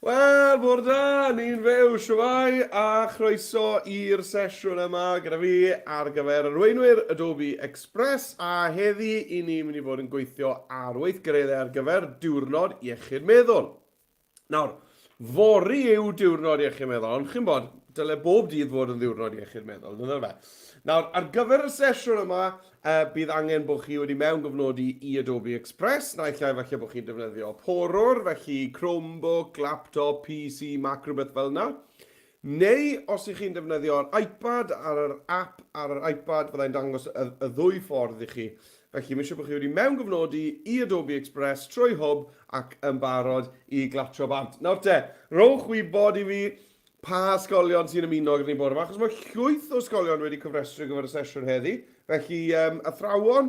Wel, bore da, ni'n fyw, shwmae, a chroeso i'r sesiwn yma gyda fi ar gyfer arweinwyr Adobe Express, a heddi i ni'n mynd i fod yn gweithio ar weithgareddau ar gyfer Diwrnod Iechyd Meddwl. Nawr, fory yw Diwrnod Iechyd Meddwl, ond chi'n bod, dyle bob dydd fod yn Ddiwrnod Iechyd Meddwl, dyna fe. Nawr, ar gyfer y sesiwn yma, Bydd angen bod chi wedi mewngofnodi i Adobe Express, naill ai falle bod chi'n defnyddio porwr, felly Chromebook, laptop, PC, Mac, rhywbeth fel yna. Neu os ych chi'n defnyddio'r iPad ar yr app ar yr iPad, fyddai'n dangos y, y ddwy ffordd i chi. Felly, mae eisiau bod chi wedi mewngofnodi i Adobe Express trwy Hwb ac yn barod i glatio bant. Nawr te, rhowch wybod i fi pa ysgolion sy'n ymuno gyda ni bore yma, achos mae llwyth o ysgolion wedi cofrestru ar gyfer y sesiwn heddi. Felly, um, athrawon,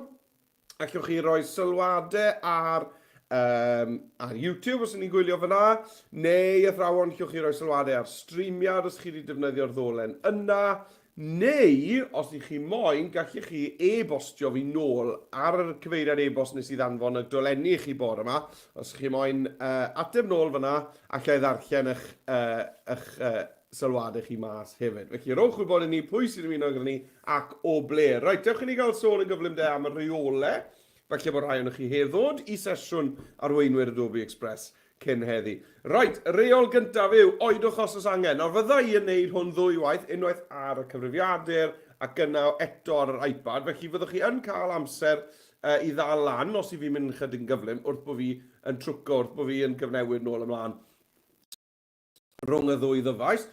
allwch chi roi sylwadau ar, um, ar YouTube os ydyn ni'n gwylio fyna, neu athrawon, allwch chi roi sylwadau ar streamiad os chi wedi defnyddio'r ddolen yna, Neu, os ych chi moyn, gallech chi e-bostio fi nôl ar yr cyfeiriad e-bost nes i ddanfon y dolenni i chi bore 'ma. Os ych chi moyn uh, ateb nôl fyna, allai ddarllen eich, uh, eich uh, sylwadau chi mas hefyd. Felly, rowch wybod i ni pwy sy'n ymuno gyda ni ac o ble. Reit, dewch i ni gael sôn yn gyflym de am y rheolau. Falle bod rhai ohonoch chi heb ddod i sesiwn arweinwyr Adobe Express cyn heddi. Reit, y reol gyntaf yw, oedwch os oes angen. Nawr, fydda i yn neud hwn ddwy waith, unwaith ar y cyfrifiadur ac yna eto ar yr iPad, felly fyddwch chi yn cael amser uh, i ddal lan os i fi'n mynd chydig yn gyflym wrth bod fi yn trwco, wrth bod fi yn cyfnewid nôl ymlaen rhwng y ddwy ddyfais.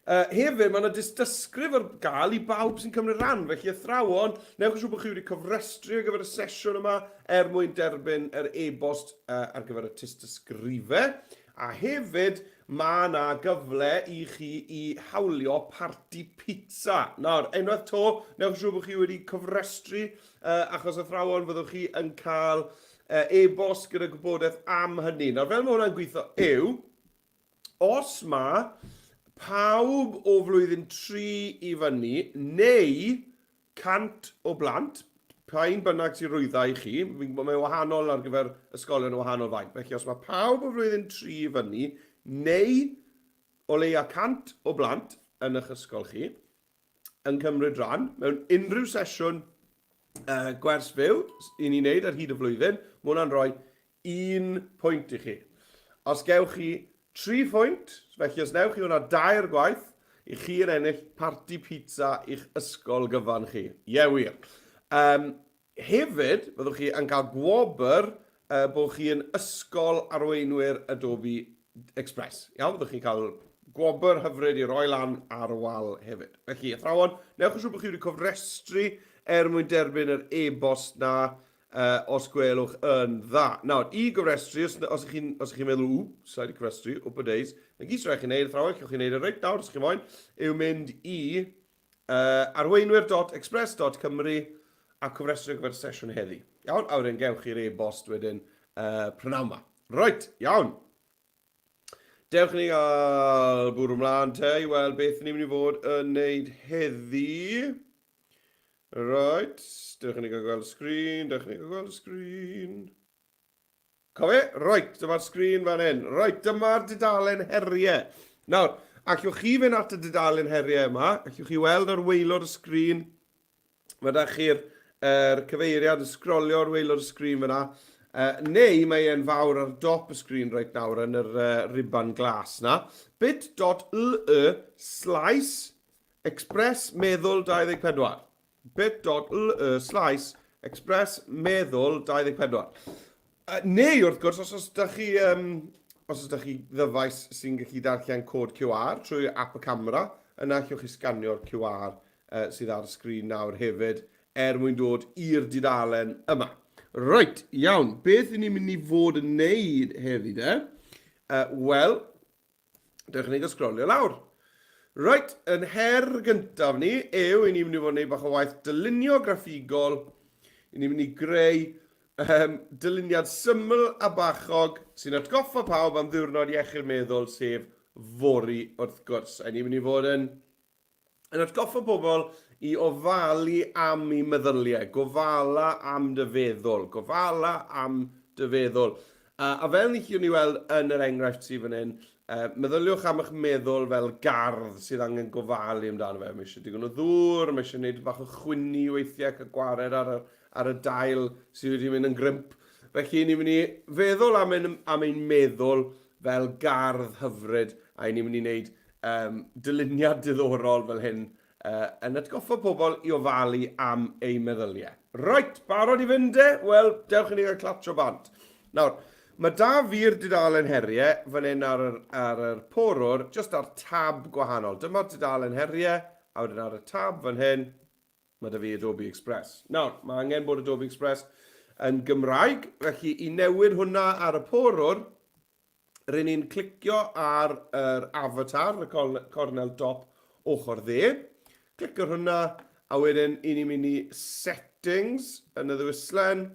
Uh, hefyd, mae yna dystysgrif ar gael i bawb sy'n cymryd rhan, felly athrawon, newch yn siŵr bod chi wedi cofrestru ar gyfer y sesiwn yma er mwyn derbyn yr e-bost uh, ar gyfer y tystysgrifau. A hefyd, mae yna gyfle i chi i hawlio parti pizza. Nawr, unwaith to, newch yn siŵr bod chi wedi cofrestru, uh, achos athrawon fyddwch chi yn cael uh, e-bost gyda gwybodaeth am hynny. Nawr, fel mae hwnna'n gweithio yw, Os mae pawb o flwyddyn 3 i fyny, neu 100 o blant, pa un bynnag sy'n rwydda i chi, fi'n gwybod mae'n wahanol ar gyfer ysgolion o wahanol faint, felly os mae pawb o flwyddyn 3 i fyny, neu o leia 100 o blant yn eich ysgol chi, yn cymryd rhan mewn unrhyw sesiwn uh, gwers fyw i ni'n neud ar hyd y flwyddyn, mae hwnna'n rhoi un pwynt i chi. Os gewch chi tri phwynt, felly os newch chi hwnna dair gwaith, i chi yn ennill parti pizza i'ch ysgol gyfan chi. Ie, yeah, wir. Um, Hefyd, byddwch chi yn cael gwobr uh, bod chi yn ysgol arweinwyr Adobe Express. Iawn, byddwch chi'n cael gwobr hyfryd i roi lan ar y wal hefyd. Felly, athrawon, newch yn siŵr bod chi wedi cofrestru er mwyn derbyn yr e-bost na uh, os gwelwch yn dda. Nawr, i gofrestru, os, os ych chi'n chi meddwl, ww, sa'i wedi cofrestru, up a days, na gyd sy'n rhaid chi wneud, athrawon, allwch chi wneud e reit nawr os chi'n moyn, yw mynd i Uh, arweinwyr.express.cymru a cofrestru ar gyfer sesiwn heddi. Iawn, a wedyn gewch chi'r e-bost wedyn uh, prynawn ma. Reit, iawn. Dewch ni gael bwrw mlaen te i weld beth ni'n mynd i fod yn neud heddi. Right, dewch ni gael gweld y sgrin, dewch ni gael gweld y sgrin. Cofio? Reit, dyma'r sgrin fan hyn. Reit, dyma'r dudalen heriau. Nawr, allwch chi fynd at y dudalen heriau yma, allwch chi weld ar waelod y sgrin, mae da chi'r er, cyfeiriad yn sgrolio ar waelod y sgrin fyna, uh, neu mae e'n fawr ar dop y sgrin reit nawr yn yr uh, riban glas na. bit.ly slash express meddwl 24. bit.ly slash express meddwl 24. Uh, neu, wrth gwrs, os oes da chi, um, os oes da chi ddyfais sy'n gallu darllen cod QR trwy app y camera, yna allwch chi sganio'r QR uh, sydd ar y sgrin nawr hefyd er mwyn dod i'r dudalen yma. Reit, iawn, beth ni'n mynd i fod yn neud heddi de? Uh, Wel, Dewch i ni gael sgrolio lawr. Reit, yn her gyntaf ni yw i ni'n mynd i fod yn gwneud bach o waith dylunio graffigol. I ni'n mynd i greu um, dyluniad syml a bachog sy'n atgoffa pawb am ddiwrnod iechyd meddwl, sef fory wrth gwrs. A ni'n mynd i fod yn yn atgoffa pobl i ofalu am eu meddyliau, gofala am dy feddwl, gofala am dy feddwl. A, a fel ni chi'n ei weld yn yr enghraifft sydd fan hyn, meddyliwch am eich meddwl fel gardd sydd angen gofalu amdano fe. Mae eisiau digon o ddŵr, mae eisiau gwneud bach o chwynnu weithiau ac y gwared ar y, ar y dail sydd wedi mynd yn grymp. Felly ni'n mynd i feddwl am ein, am ein meddwl fel gardd hyfryd a ni'n mynd i wneud um, dyluniad diddorol fel hyn uh, yn atgoffa pobl i ofalu am eu meddyliau. Reit, barod i fynd e? Wel, dewch i ni gael clatsio bant. Nawr, mae da fi'r dudalen heriau fan hyn ar yr, ar yr porwr, just ar tab gwahanol. Dyma'r dudalen heriau, a wedyn ar y tab fan hyn, mae da fi Adobe Express. Nawr, mae angen bod Adobe Express yn Gymraeg, felly i newid hwnna ar y porwr, Rŷn ni'n clicio ar yr avatar, y cornel dop ochr dde. Clicio ar hwnna, a wedyn i ni'n mynd i settings yn y ddewislen.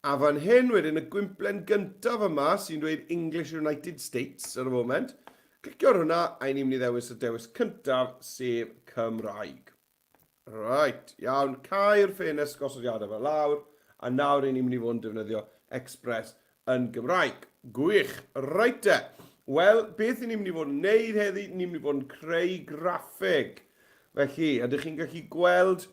A fan hyn wedyn y gwymplen gyntaf yma sy'n dweud English United States ar y foment. Clicio ar hwnna a i ni'n mynd i ddewis y dewis cyntaf sef Cymraeg. Reit, iawn, cau'r ffenest gosodiadau fel lawr, a nawr ry'n ni'n mynd i fod yn defnyddio Express yn Gymraeg. Gwych! Reit te. Wel, beth ni'n mynd i fod yn neud heddi, ni'n mynd i fod yn creu graffig. Felly, ydych chi'n gallu gweld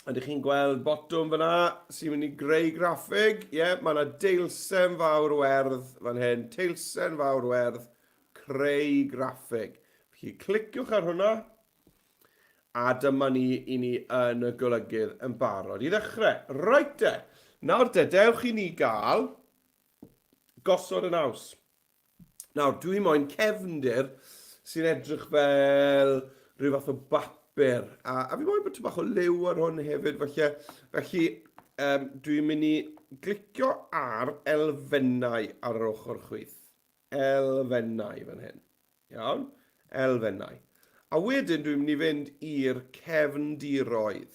Ydych chi'n gweld botwm fyna sy'n mynd i greu graffig? Ie, yeah, mae yna deilsen fawr werdd fan hyn. Teilsen fawr werdd, creu graffig. Felly, cliciwch ar hwnna. A dyma ni i ni yn y golygydd yn barod i ddechrau. Reit de, nawr de, dewch i ni gael gosod y naws. Nawr, dwi moyn cefndir sy'n edrych fel rhyw fath o bapur. A, a fi moyn bod bach o liw ar hwn hefyd, falle. Felly, um, dwi'n mynd i glicio ar elfennau ar yr ochr chwith. Elfennau fan hyn. Iawn? Elfennau. A wedyn dwi'n mynd i fynd i'r cefndiroedd.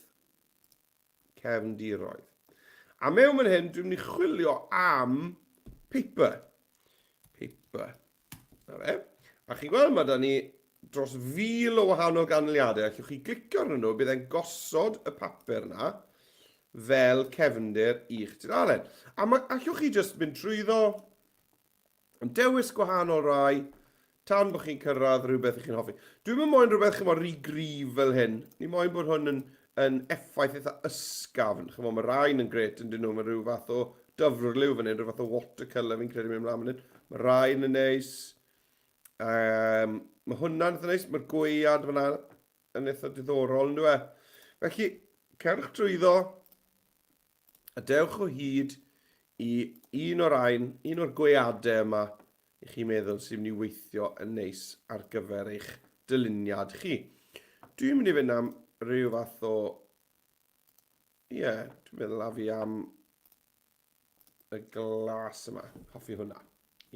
Cefndiroedd. A mewn fan hyn, dwi'n mynd i chwilio am paper. Paper. Na fe. A chi'n gweld mae da ni dros fil o wahanol ganlyniadau. Allwch chi glicio arnyn nhw, bydd e'n gosod y papur yna fel cefndir i'ch tudalen. A mae, allwch chi jyst mynd trwyddo, Yn dewis gwahanol rai, tan bod chi'n cyrraedd rhywbeth ych chi'n hoffi. Dwi'm yn moyn rhywbeth chimod rhy gryf fel hyn. Ni moyn bod hwn yn, yn effaith eitha ysgafn. Chimod, mae rhain yn gret yn dyn nhw. Mae rhyw fath o dyfrliw fan hyn, rhyw fath o watercolour fi'n credu mynd mlaen fan hyn. Mae rhain yn neis. Um, mae hwnna'n eitha neis. Mae'r gwead fyna yn eitha diddorol, yn dwi e? Felly, cerwch drwyddo. A dewch o hyd i un o'r ain, un o'r gweadau yma i chi'n meddwl sy'n mynd i weithio yn neis ar gyfer eich dyluniad chi. Dwi'n mynd i fynd am rhyw fath o... Ie, yeah, dwi'n meddwl a fi am y glas yma. Hoffi hwnna.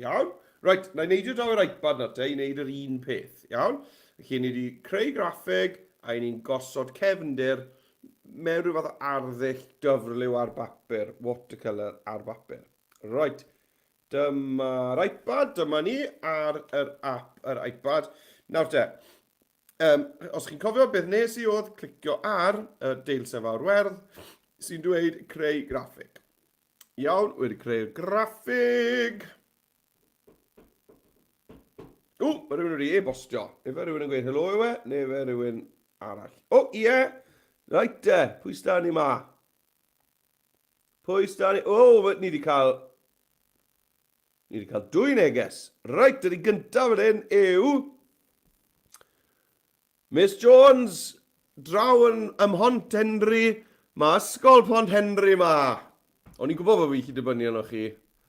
Iawn? Reit, na i neidio draw i'r iPad nawr te i wneud yr un peth. Iawn? Felly ni wedi creu graffig a i ni'n gosod cefndir mewn rhyw fath o arddull dyfrliw ar bapur, watercolour ar bapur. Reit, dyma'r iPad, dyma ni ar yr app yr iPad. Nawr te, um, os chi'n cofio beth nes i oedd clicio ar y deilsen fawr werdd sy'n dweud creu graffig. Iawn, wedi creu'r graffig. O, mae rhywun wedi e-bostio. Efe rhywun yn gweud helo yw e, neu efe rhywun arall? O, ie! Right de, pwy sda ni ma? Pwy sda ni? O, ni wedi cael... Ni wedi cael dwy neges. Right, yr un gyntaf fan hyn yw... Miss Jones, draw yn ym Mhont Henry, mae Ysgol Pont Henry ma. O'n i'n gwybod bod fi gallu dibynnu arnoch chi,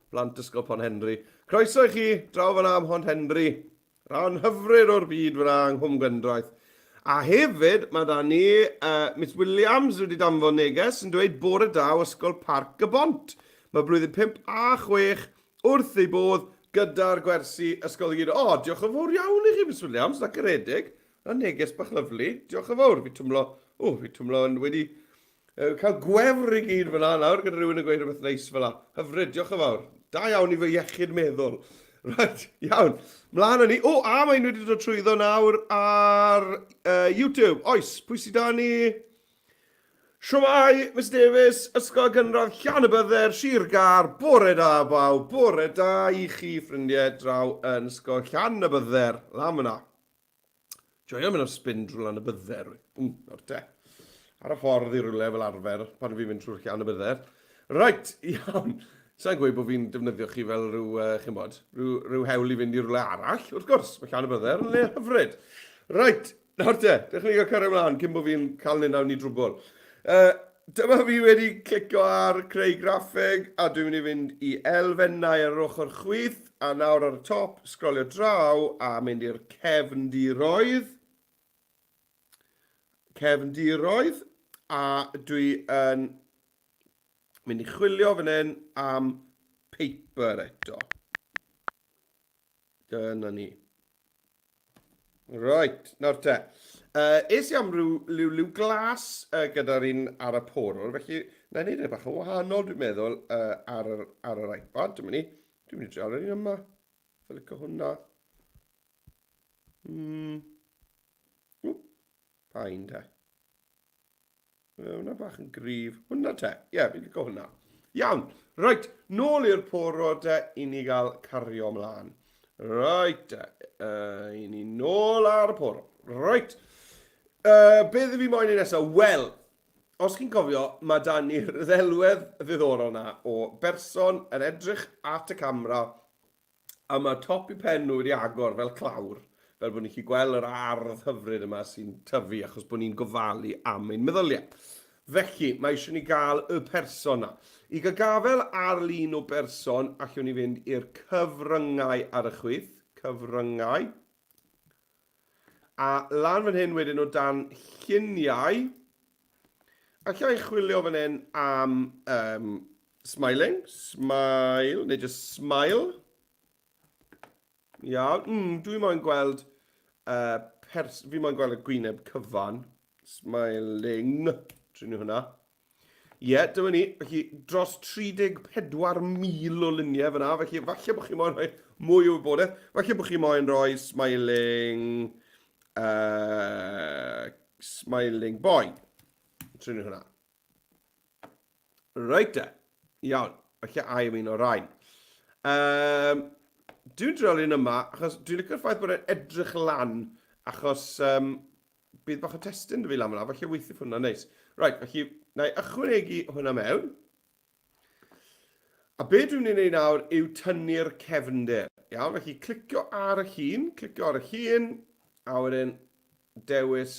blant Ysgol Pont Henry. Croeso i chi, draw fyna ym Mhont Henry. Rhan hyfryd o'r byd fyna yng Nghwm Gwendraeth. A hefyd, mae da ni uh, Miss Williams wedi danfon neges yn dweud bore da o Ysgol Parc y Bont. Mae blwyddyn 5 a 6 wrth ei bodd gyda'r gwersi ysgol i gyd. O, diolch yn fawr iawn i chi, Miss Williams, na garedig. Na neges bach lyflu. Diolch yn fawr. Fi twmlo, o, fi twmlo yn wedi uh, cael gwefr i gyd fyna nawr gyda rhywun yn gweud rhywbeth neis fel la. Hyfryd, diolch yn fawr. Da iawn i fy iechyd meddwl. Right, iawn. Mlaen â ni. O, a mae'n wedi dod trwyddo nawr ar uh, YouTube. Oes, pwy sydd da ni? Shwmae, Miss Davies, Ysgol Gynradd Llanybydder, Sir Gâr, bore da bawb, bore da i chi ffrindiau draw yn Ysgol Llanybydder, lan fyna. Joio mynd am spin drwy Lanybydder, nawr te. Ar y ffordd i rywle fel arfer, pan fi'n mynd trwy'r Llanybydder. Reit, iawn. Sa'n gweud bod fi'n defnyddio chi fel rhyw, uh, chi'n bod, rhyw, rhyw hewl i fynd i rywle arall, wrth gwrs, mae Llanybydder yn le hyfryd. Reit, Nawr te, dewch ni gael cario ymlaen cyn bod fi'n cael nyn i drwbl. Uh, dyma fi wedi clicio ar creu graffeg a dwi'n mynd i fynd i elfennau ar yr ochr chwith a nawr ar y top, sgrolio draw a mynd i'r cefndiroedd. Cefndiroedd a dwi yn mynd i chwilio fan hyn am paper eto. Dyna ni. Right, nawr te. Uh, es i am rhyw liw, liw glas uh, gyda'r un ar y porwr, felly na i wneud e bach yn wahanol, dwi'n meddwl, uh, ar, yr, ar yr iPad. Dwi'n mynd i, dwi'n mynd i dreial yr un yma. Fel licio hwnna. Mm. Ww, pa un te? Mae hwnna bach yn gryf. Hwnna te. Ie, yeah, fi'n licio hwnna. Iawn. Reit, nôl i'r poro te i ni gael cario ymlaen. Reit te. Uh, I ni nôl ar y poro. Reit. Uh, beth fi moyn i nesaf? Wel, os chi'n cofio, mae da ni'r ddelwedd ddiddorol na o berson yn edrych at y camera A mae top i pen nhw wedi agor fel clawr, fel bod ni'n gallu gweld yr ardd hyfryd yma sy'n tyfu achos bod ni'n gofalu am ein meddyliau. Felly, mae eisiau ni gael y person na. I gael gafael ar lun o berson, allwn ni fynd i'r cyfryngau ar y chwith, cyfryngau. A lan fan hyn wedyn o dan lluniau, alla i chwilio fan hyn am um, smiling, smile, neu just smile. Iawn, mm, dwi moyn gweld, uh, pers fi moyn gweld y gwyneb cyfan. Smiling, trin hwnna. Ie, yeah, dyma ni. Felly, dros 34,000 o luniau fyna. Felly, falle bod chi moyn rhoi mwy o wybodaeth. Falle bod chi moyn rhoi smiling... Uh, smiling boy. Trin hwnna. Reit de. Iawn. Felly, ai am un o'r rhain. Um, dwi'n dreul un yma, achos dwi'n licio'r ffaith bod e'n edrych lan, achos um, bydd bach o testun 'da fi lan fan'na, falle weithiau hwnna'n neis. Right, felly, na i ychwanegu hwnna mewn. A be dwi'n mynd i wneud nawr yw tynnu'r cefndir. Iawn, felly clicio ar y llun, clicio ar y llun, a wedyn dewis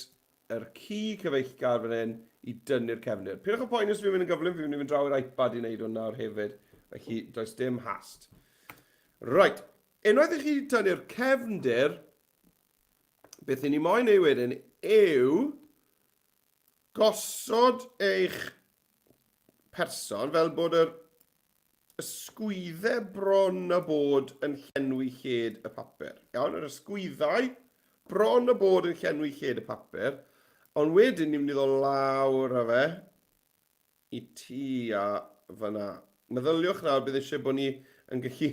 yr ci cyfeillgar fan hyn i dynnu'r cefndir. Pidwch â poeni os fi'n mynd yn gyflym, fi'n mynd i fynd draw i'r iPad i wneud hwn nawr hefyd, felly does dim hast. Right, unwaith i chi tynnu'r cefndir, Beth i ni moyn ei wedyn yw gosod eich person fel bod yr ysgwyddau bron a bod yn llenwi lled y papur. Iawn, yr ysgwyddau bron a bod yn llenwi lled y papur, ond wedyn ni'n mynd i ddod lawr â fe i ti a fyna. Meddyliwch nawr bydd eisiau bod ni yn gallu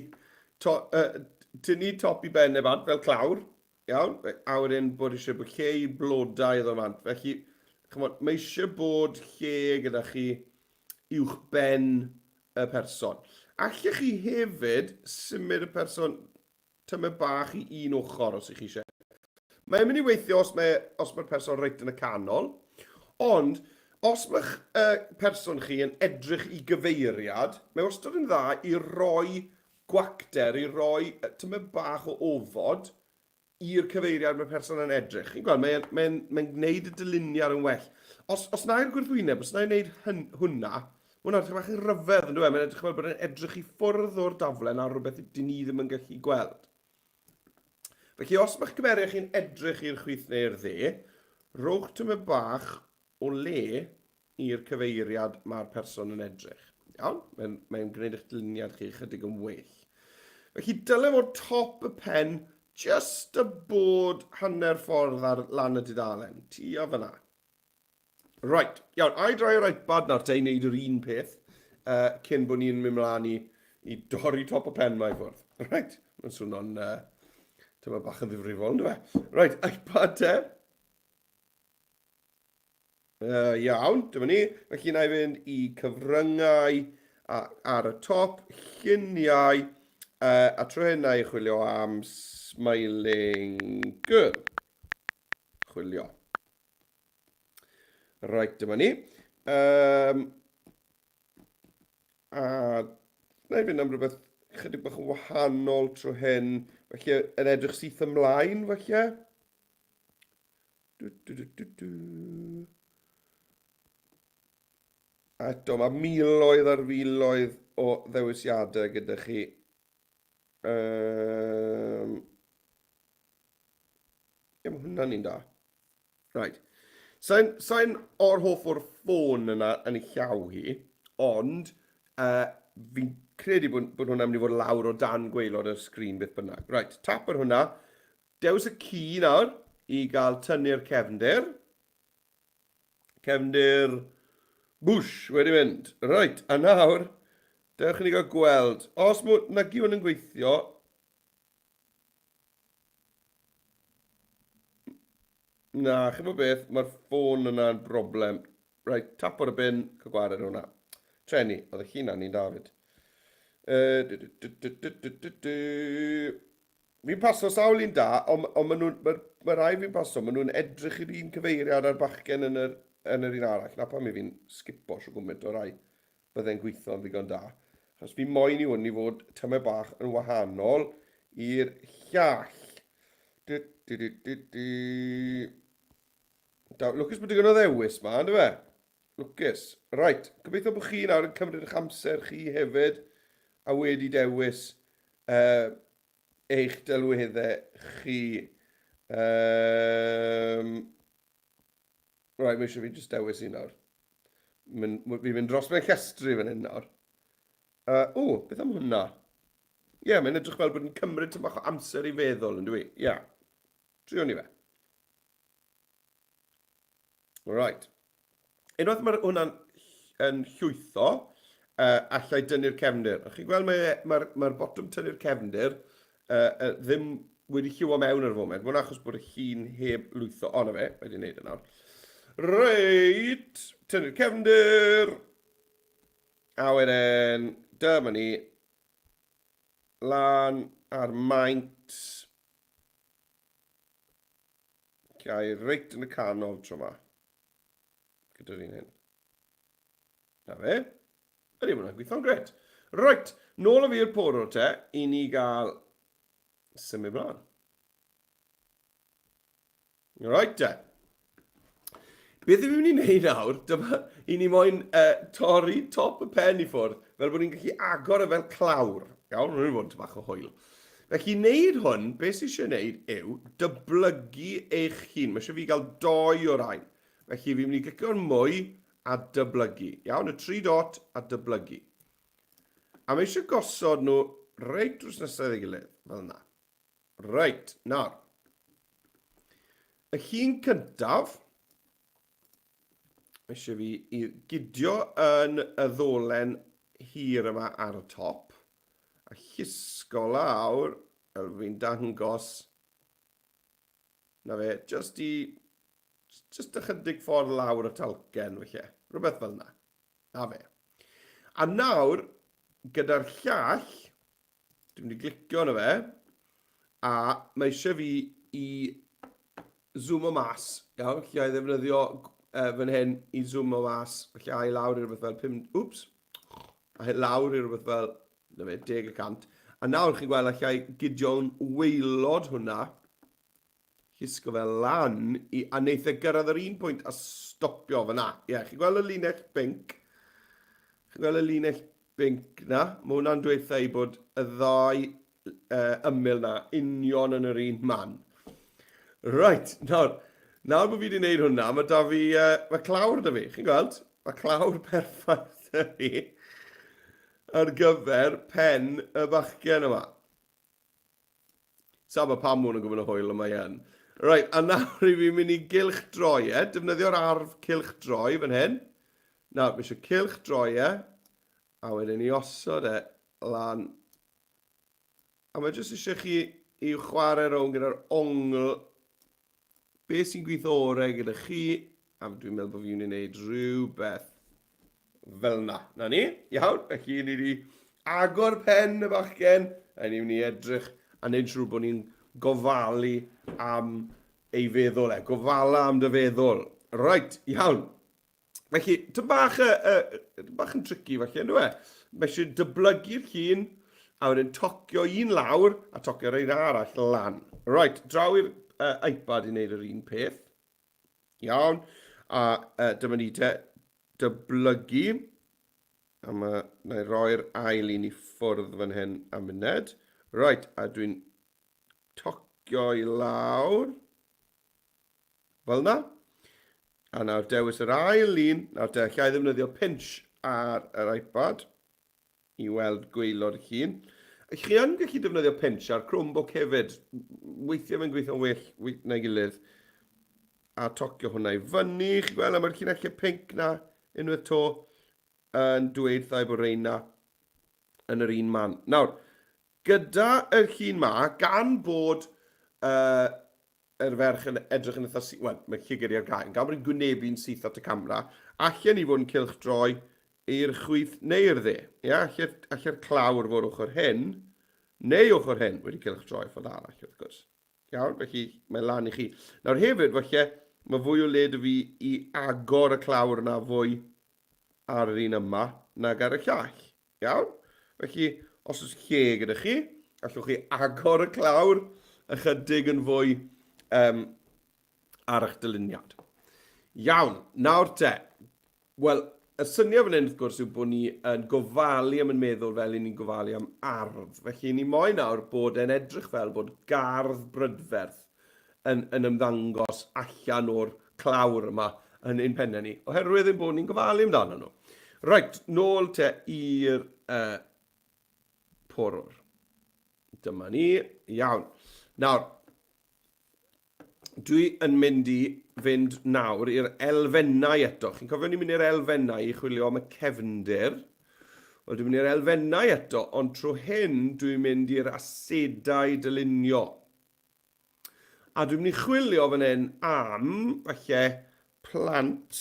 to, uh, tynnu top i ben e bant fel clawr, iawn, a wedyn bod eisiau bod lle i blodau iddo bant. Felly, chymod, mae eisiau bod lle gyda chi uwch ben y person. Allech chi hefyd symud y person tymed bach i un ochr os ych chi eisiau. Mae'n mynd i weithio os mae, os mae'r person reit yn y canol, ond os mae'ch uh, person chi yn edrych i gyfeiriad, mae wastad yn dda i roi gwacter, i roi tymed bach o ofod i'r cyfeiriad mae'r person yn edrych. Chi'n gweld, mae'n mae mae gwneud y dyluniad yn well. Os, os na i'r gwrthwyneb, os na i wneud hyn, hwnna, Mae hwnna'n edrych bach yn rhyfedd, yn dweud? Mae'n edrych fel bod e'n edrych i ffwrdd o'r daflen ar rhywbeth dyn ni ddim yn gallu gweld. Felly, os mae'ch cymeriad chi'n edrych i'r chwith neu'r dde, rhowch tymed bach o le i'r cyfeiriad mae'r person yn edrych. Iawn? Mae'n mae gwneud eich dyluniad chi chydig yn well. Felly, dyle fod top y pen just y bod hanner ffordd ar lan y dudalen. Tua fyna. Right, iawn, a i droi yr iPad nawr te i wneud yr un peth uh, cyn bod ni'n mynd mlaen i, i dorri top y pen mae i ffwrdd. Right, mae'n swnio'n uh, tyma bach yn ddifrifol, ynddo fe? Right, iPad te. Iawn, dyma ni. Felly na i fynd i cyfryngau a, ar y top, lluniau, uh, a tro hyn na i chwilio am smiling girl. Chwilio. Right, dyma ni. Um, a na i fynd am rhywbeth chydig bach yn wahanol tro hyn. Felly, yn edrych syth ymlaen, felly. Du, du, du, du, du. A eto, mae miloedd ar filoedd o ddewisiadau gyda chi. Um, ie, mae hwnna'n un da. Right. Sa'n sa or hoff o'r ffôn yna yn ei llaw hi, ond uh, fi'n credu bod, bod hwnna'n mynd i fod lawr o dan gwaelod y sgrin beth bynnag. Right, tap ar hwnna. Dewis y ci nawr i gael tynnu'r cefndir. Cefndir bwsh wedi mynd. Reit, a nawr, dewch i ni gael gweld. Os mae nag yw hwn yn gweithio, Na, chi'n bod beth, mae'r ffôn yna'n broblem. Reit, tap o'r bin, cael gwared hwnna. Treni, oedd y llun ni'n David. Uh, du, du, du, du, du, du, du. Fi'n paso sawl un da, ond on maen nhw'n, mae, mae rai fi'n paso, maen nhw'n edrych i'r un cyfeiriad a'r bachgen yn yr, yn yr un arall. Na pam i fi'n sgipo sio gwmynt o rai bydde'n gweithio'n ddigon da. Achos fi moyn i hwn i fod tymed bach yn wahanol i'r llall. Du, du, du, du, du. Da, lwcus bod digon o ddewis ma, ynddo fe? Lwcus. Right, gobeithio bod chi nawr yn cymryd eich amser chi hefyd a wedi dewis uh, eich delweddau chi. Um, right, mae eisiau fi jyst dewis un nawr. Fi'n mynd dros mewn llestri fan hyn nawr. Uh, o, beth am hwnna? Ie, yeah, mae'n edrych fel bod yn cymryd tyn bach o amser i feddwl, yn dwi? Ie. Yeah. Trio ni fe. Right. Unwaith mae hwnna'n yn llwytho, uh, allai dynnu'r cefndir. A chi'n gweld mae'r mae, mae botwm tynnu'r cefndir uh, uh, ddim wedi lliwo mewn ar y foment. Mae'n achos bod y llun heb lwytho. O, na fe, wedi wneud e nawr. Reit, tynnu'r cefndir. A wedyn, dyma ni. Lan ar maint. Gai reit yn y canol tro ma. Gyda'r un hyn. Na fe. Ydy, mae hwnna'n gweithio'n gret. Reit, nôl â fi i'r porwr te, i ni gael symud mlaen. Reit te. Beth yw'n mynd i wneud nawr, dyma, i ni moyn uh, torri top y pen i ffwrdd, fel bod ni'n gallu agor e fel clawr. Iawn, rwy'n fod yn bach o hwyl. Felly, i wneud hwn, beth sydd eisiau wneud yw dyblygu eich hun. Mae eisiau fi gael doi o rain. Felly, fi'n mynd i glicio'r mwy a dyblygu. Iawn, y tri dot a dyblygu. A mae eisiau gosod nhw reit drws nesaf ei gilydd, fel yna. Reit, nawr. Y llun cyntaf, eisiau fi i gydio yn y ddolen hir yma ar y top, a llusgo lawr, fel fi'n dangos, na fe, just i, just ychydig ffordd lawr y talcen, felly, rhywbeth fel yna. Na fe. A nawr, gyda'r llall, Dwi'n mynd i glicio arno fe, a mae eisiau fi i zoom o mas, iawn, lle i ddefnyddio uh, fan hyn i zoom o mas, felly a i lawr i rhywbeth fel 5, oops, a i lawr i rhywbeth fel, na fe, 10%. A nawr chi'n gweld allai gidio'n waelod hwnna, llusgo fe lan i, a wneith e gyrraedd yr un pwynt a stopio fyna. Ie, yeah, chi'n gweld y linell binc? Chi'n gweld y linell binc na? Mae hwnna'n dweud i bod y ddau uh, ymyl na union yn yr un man. Right, nawr, nawr bod fi wedi gwneud hwnna, mae da fi, uh, mae clawr da fi, chi'n gweld? Mae clawr perffaith da fi ar gyfer pen y bachgen yma. Saba pam mwyn yn gwybod y hwyl, ond mae yn. Reit, a nawr i fi'n mynd i gylch droi e. Defnyddio'r arf cylch droi fan hyn. Nawr, mae eisiau cylch droi e. A wedyn i osod e lan. A mae jyst eisiau chi i chwarae rownd gyda'r ongl. Be sy'n gweithio orau gyda chi. A dwi'n meddwl bod fi'n mynd i wneud rhywbeth fel yna. Na ni, iawn, felly ni wedi agor pen y bachgen, a ni'n mynd i edrych a wneud siŵr bod ni'n gofalu am ei feddwl e. Gofala am dy feddwl. Right, iawn. Felly, tyn bach, y, bach yn tricky falle, ynddo e? Mae eisiau dyblygu'r llun, a wedyn tocio un lawr, a tocio'r un arall lan. Right, draw i'r uh, iPad i wneud yr un peth. Iawn. A uh, dyma ni te, dyblygu. A mae, na i roi'r ail un i ffwrdd fan hyn am munud. Right, a dwi'n tocio i lawr. Fel yna. A nawr dewis yr ail un. Nawr te, allai ddefnyddio pinch ar yr iPad i weld gwaelod y llun. Chi yn gallu defnyddio pinch ar Chromebook hefyd. Weithiau mae'n gweithio'n well na'i gilydd. A tocio hwnna i fyny. Chi'n gweld, mae'r llinellau pinc na unwaith to yn dweud thai bod reina yn yr un man. Nawr, gyda y llun ma, gan bod uh, yr ferch yn edrych yn eitha syth, wel, mae llygad i ar gael, gan bod hi'n gwynebu'n syth at y camera, allen ni fod yn cylchdroi i'r chwith neu'r dde. Ia, allu'r allu clawr fod ochr hyn, neu ochr hyn wedi cylchdroi ffordd arall, wrth gwrs. Iawn, felly mae lan i chi. Nawr hefyd, falle, mae fwy o le dy fi i agor y clawr yna fwy ar yr un yma nag ar y llall. Iawn? Felly, os oes lle gyda chi, allwch chi agor y clawr ychydig yn fwy um, ar eich dyluniad. Iawn, nawr te. Wel, y syniad fan hyn, wrth gwrs, yw bod ni yn gofalu am yn meddwl fel i ni'n gofalu am ardd. Felly, ni moyn nawr bod e'n edrych fel bod gardd brydferth yn, yn ymddangos allan o'r clawr yma yn ein pennau ni, oherwydd ein bod ni'n gofalu amdano nhw. Reit, nôl te i'r uh, porwr. Dyma ni. Iawn. Nawr, dwi yn mynd i fynd nawr i'r elfennau eto. Chi'n cofio ni'n mynd i'r elfennau i chwilio am y cefndir. Wel, dwi'n mynd i'r elfennau eto, ond tro hyn dwi'n mynd i'r asedau dylunio. A dwi'n mynd i chwilio fan hyn am, falle, plant,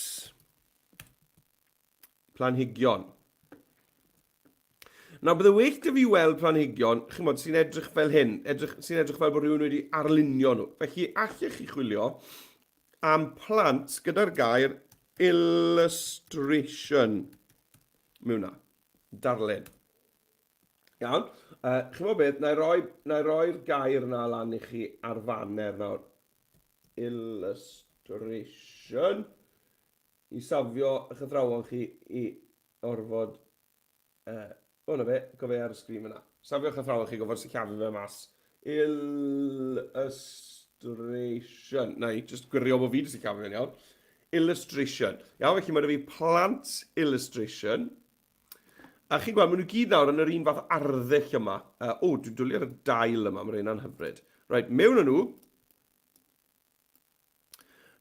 planhigion. Nawr, bydde well dy fi weld planhigion, chimod, sy'n edrych fel hyn, edrych, sy'n edrych fel bod rhywun wedi arlunio nhw. Felly, allech chi chwilio am plant gyda'r gair illustration mewn na. Darlun. Iawn. Uh, Chymod beth, na i roi, na i roi'r gair yna lan i chi ar faner nawr. Illustration. I safio eich athrawon chi i orfod... Uh, o, na fe, go fe ar y sgrin yna. Safio eich athrawon chi gofod sillafu fe mas. Illustration. Na i, just gwirio bod fi wedi sillafu fe'n iawn. Illustration. Iawn, felly mae 'da fi plant illustration. A chi'n gweld, maen nhw gyd nawr yn yr un fath arddull yma. Uh, o, dwi'n dwlu ar y dail yma, mae'r un hyfryd. Reit, mewn â nhw.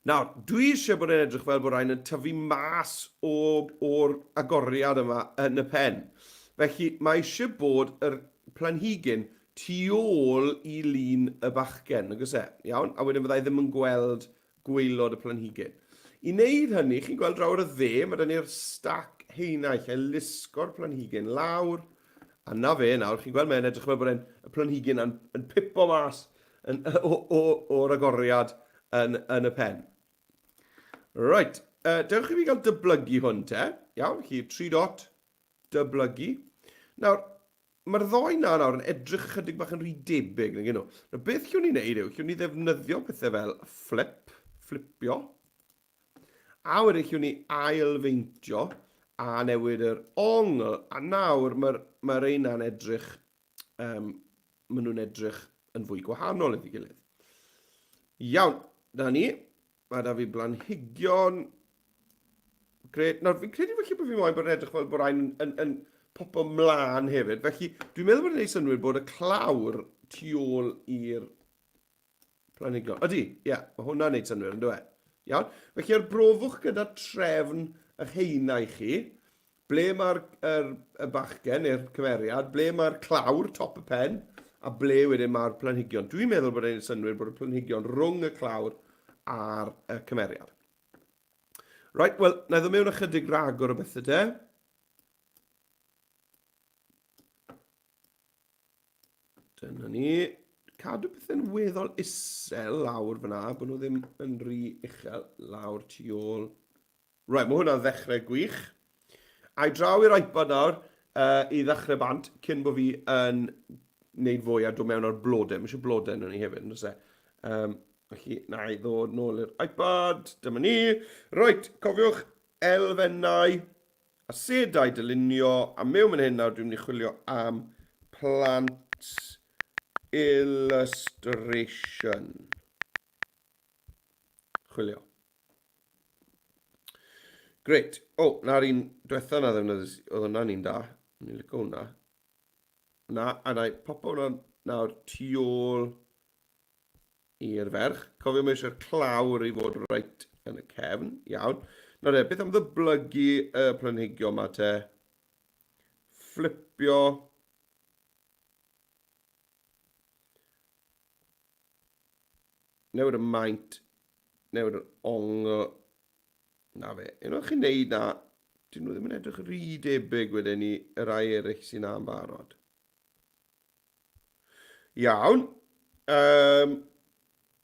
Nawr, dwi eisiau bod e'n edrych fel bod rhain yn tyfu mas o'r agoriad yma yn y pen. Felly, mae eisiau bod yr planhigyn tu ôl i lun y bachgen, nag oes e? Iawn? A wedyn fyddai ddim yn gweld gwaelod y planhigyn. I wneud hynny, chi'n gweld draw ar y dde, mae 'da ni'r stac haenau lle lusgo'r planhigyn lawr, a 'na fe nawr, chi'n gweld mae'n edrych fel bod e'n, y planhigyn yn, yn pipo mas yn, o, o, o'r agoriad yn, yn y pen. Right, uh, dewch i fi gael dyblygu hwn te. Iawn, chi, tri dot, dyblygu. Nawr, Mae'r ddou 'na nawr yn edrych ychydig bach yn rhy debyg, nag 'yn nhw? Nawr, beth llwn ni wneud yw, llwn ni ddefnyddio pethau fel flip, fflipio, a wedyn llwn ni ail-feintio a newid yr ongl, a nawr mae'r mae reina'n edrych, um, maen nhw'n edrych yn fwy gwahanol iddi gilydd. Iawn, na ni. Mae da fi blanhigion. Gret. Nawr, fi'n credu felly bod fi moyn bod yn edrych fel bod rhain yn, yn, yn popo mlaen hefyd. Felly, dwi'n meddwl bod yn ei synwyr bod y clawr tu ôl i'r planhigion. Ydy, ie, yeah, mae hwnna'n neud synwyr, yn dweud. Iawn? Felly, arbrofwch gyda trefn y heina i chi. Ble mae'r yr, y bachgen neu'r cymeriad, ble mae'r clawr, top y pen, a ble wedyn mae'r planhigion. Dwi'n meddwl bod e'n synnwyr bod y planhigion rhwng y clawr a'r y cymeriad. Right, wel, na i ddod mewn ychydig ragor o bethau de. Dyna ni. Cadw pethau'n weddol isel lawr fyna, bod nhw ddim yn rhy uchel lawr tu ôl. Right, mae hwnna'n ddechrau gwych. A i draw i'r iPad nawr uh, i ddechrau bant, cyn bod fi yn wneud fwy a dod mewn ar blodau. Mae eisiau blodau yn ni hefyd, yn e? Um, felly, na i ddod nôl i'r iPad. Dyma ni. Right, cofiwch elfennau Asedau dylunio, a mewn fan hyn nawr dwi'n mynd i chwilio am plant illustration. Chwilio. Great. O, oh, na'r un diwetha na ddefnyddiais, oedd hwnna'n un da. Ni'n licio hwnna. Na, a na i popo hwnna nawr tu ôl i'r ferch. Cofio mae eisiau'r clawr i fod reit yn y cefn. Iawn. Nawr e, beth am ddyblygu y planhigion yma te? Fflipio. Newid y maint. Newid yr ongl. Na fe. Unwaith chi'n neud na, dyn nhw ddim yn edrych rhy debyg wedyn i y rai eraill sy'n na'n barod. Iawn. Um,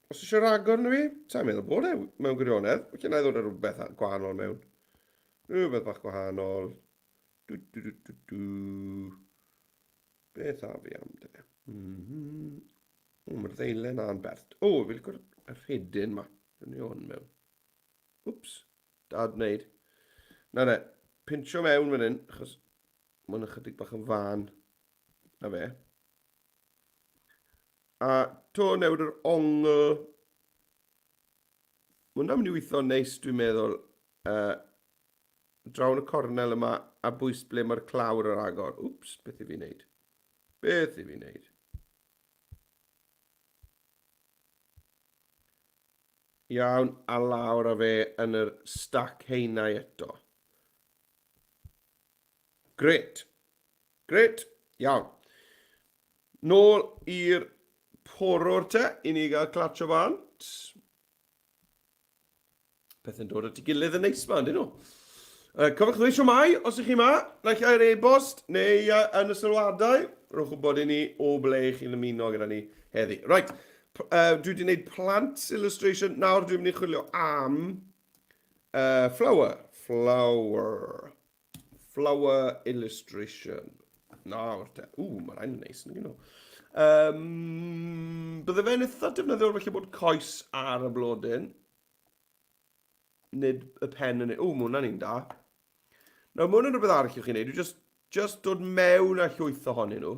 os eisiau rhagor na fi? Sa'n meddwl bod e mewn gwirionedd. Felly na i ddod â rhywbeth gwahanol mewn. Rhywbeth bach gwahanol. Du, du, du, du, du. Beth a fi am de? Mm -hmm. O, mae'r ddeilen a'n bert. O, fi licio'r rhedyn ma. Rwy'n i hwn mewn. Wps, dad wneud. Na de, pincho mewn fan hyn, achos mae'n ychydig bach yn fan. Na fe. A to newid yr ongl. Mae hwnna'n mynd i weithio'n neis, dwi'n meddwl. Uh, draw yn y cornel yma a bwys ble mae'r clawr ar agor. Wps, beth i fi wneud? Beth i fi wneud? Iawn, a lawr â fe yn yr stac haenau eto. Grêt. Grêt. Iawn. Nôl i'r porwr te, i ni gael clatsio bant. Pethau'n dod at ei gilydd yn neis ma, yndyn nhw? Uh, cofiwch ddweud siwmai os ych chi ma, naill ai'r e-bost neu uh, yn y sylwadau. Rhowch wybod i ni o ble chi'n ymuno gyda ni heddi. Right, uh, dwi wedi gwneud plant illustration, nawr dwi'n mynd i chwilio am uh, flower. Flower. Flower illustration. Nawr te. Ww, mae rhain yn neis, nag nhw. Um, bydde fe'n eitha defnyddiol felly bod coes ar y blodyn. Nid y pen yn... Ww, mae hwnna'n un da. Nawr, mae hwnna'n rhywbeth arall i'ch chi'n neud. Just, just dod mewn â llwyth ohonyn nhw,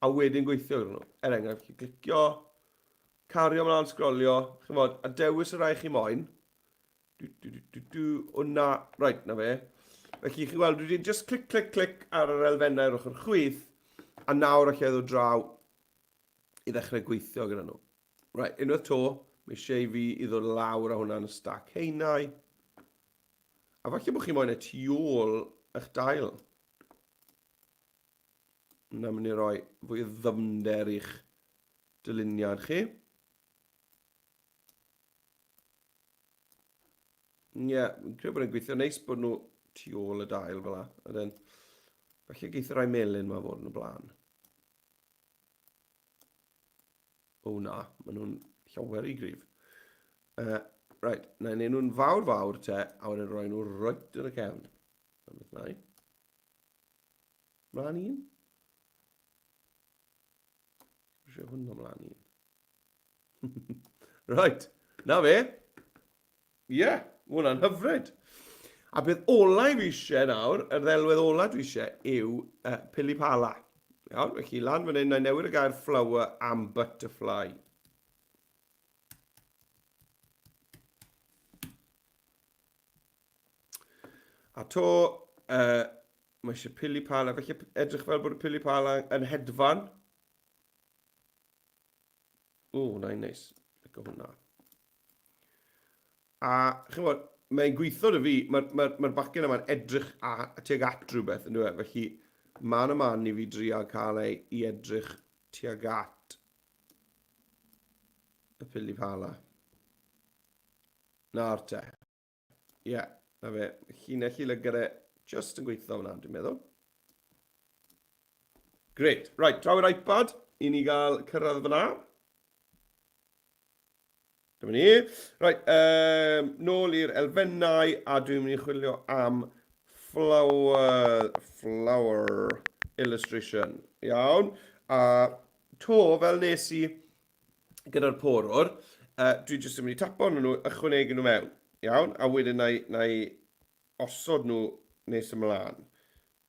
a wedyn gweithio gyda nhw. Er enghraifft, chi clicio, cario mlaen sgrolio, chymod, a dewis y rhai chi moyn. Du, du, du, du, du. O na, right, na fe. Felly chi'n gweld, dwi wedi just clic, clic, clic ar yr elfennau ar ochr chwith, a nawr allai ddod draw i ddechrau gweithio gyda nhw. Right, unwaith to, mae eisiau i fi i ddod lawr â hwnna yn y stac heinau. A falle bod chi moyn e tu ôl eich dail. Yna mynd i roi fwy o ddyfnder i'ch dyluniad chi. Ie, yeah, fi'n credu bod e'n gweithio neis bod nhw tu ôl y dail fel la. A then, falle geith y rai melyn ma fod yn y blaen. O na, maen nhw'n llawer i grif. Uh, right, na i wneud nhw'n fawr fawr te, a wedyn rhoi nhw right yn y cefn. Na beth na i. Mlaen un. Eisiau hwn ymlaen un. right, na fe. Ie, yeah, mae hwnna'n hyfryd. A beth ola i fi eisiau nawr, yr ddelwedd ola dwi eisiau, yw uh, pili pala. Iawn, felly lan fan hyn, na i newid y gair flower am butterfly. A to, uh, mae eisiau pili pala, felly edrych fel bod y pili pala yn hedfan. O, hwnna'n neis. Licio hwnna. A, chi'n gwybod, mae'n gweithio dy fi, mae'r mae, mae bachgen yma'n edrych a, tuag at rhywbeth, yn dweud. Felly, man y man i fi drio cael ei i edrych tuag at y pili pala. Nawr te. Ie, yeah, Na fe, llinell i lygad e just yn gweithio fyna, dwi'n meddwl. Great. Right, draw i'r iPad i ni gael cyrraedd fyna. Dyma ni. Right, um, nôl i'r elfennau a dwi'n mynd i chwilio am flower, flower illustration. Iawn. A to, fel nes i gyda'r porwr, uh, dwi jyst yn mynd i tapo arnyn nhw, ychwanegu nhw mewn. Iawn, a wedyn na i, na i osod nhw nes ymlaen.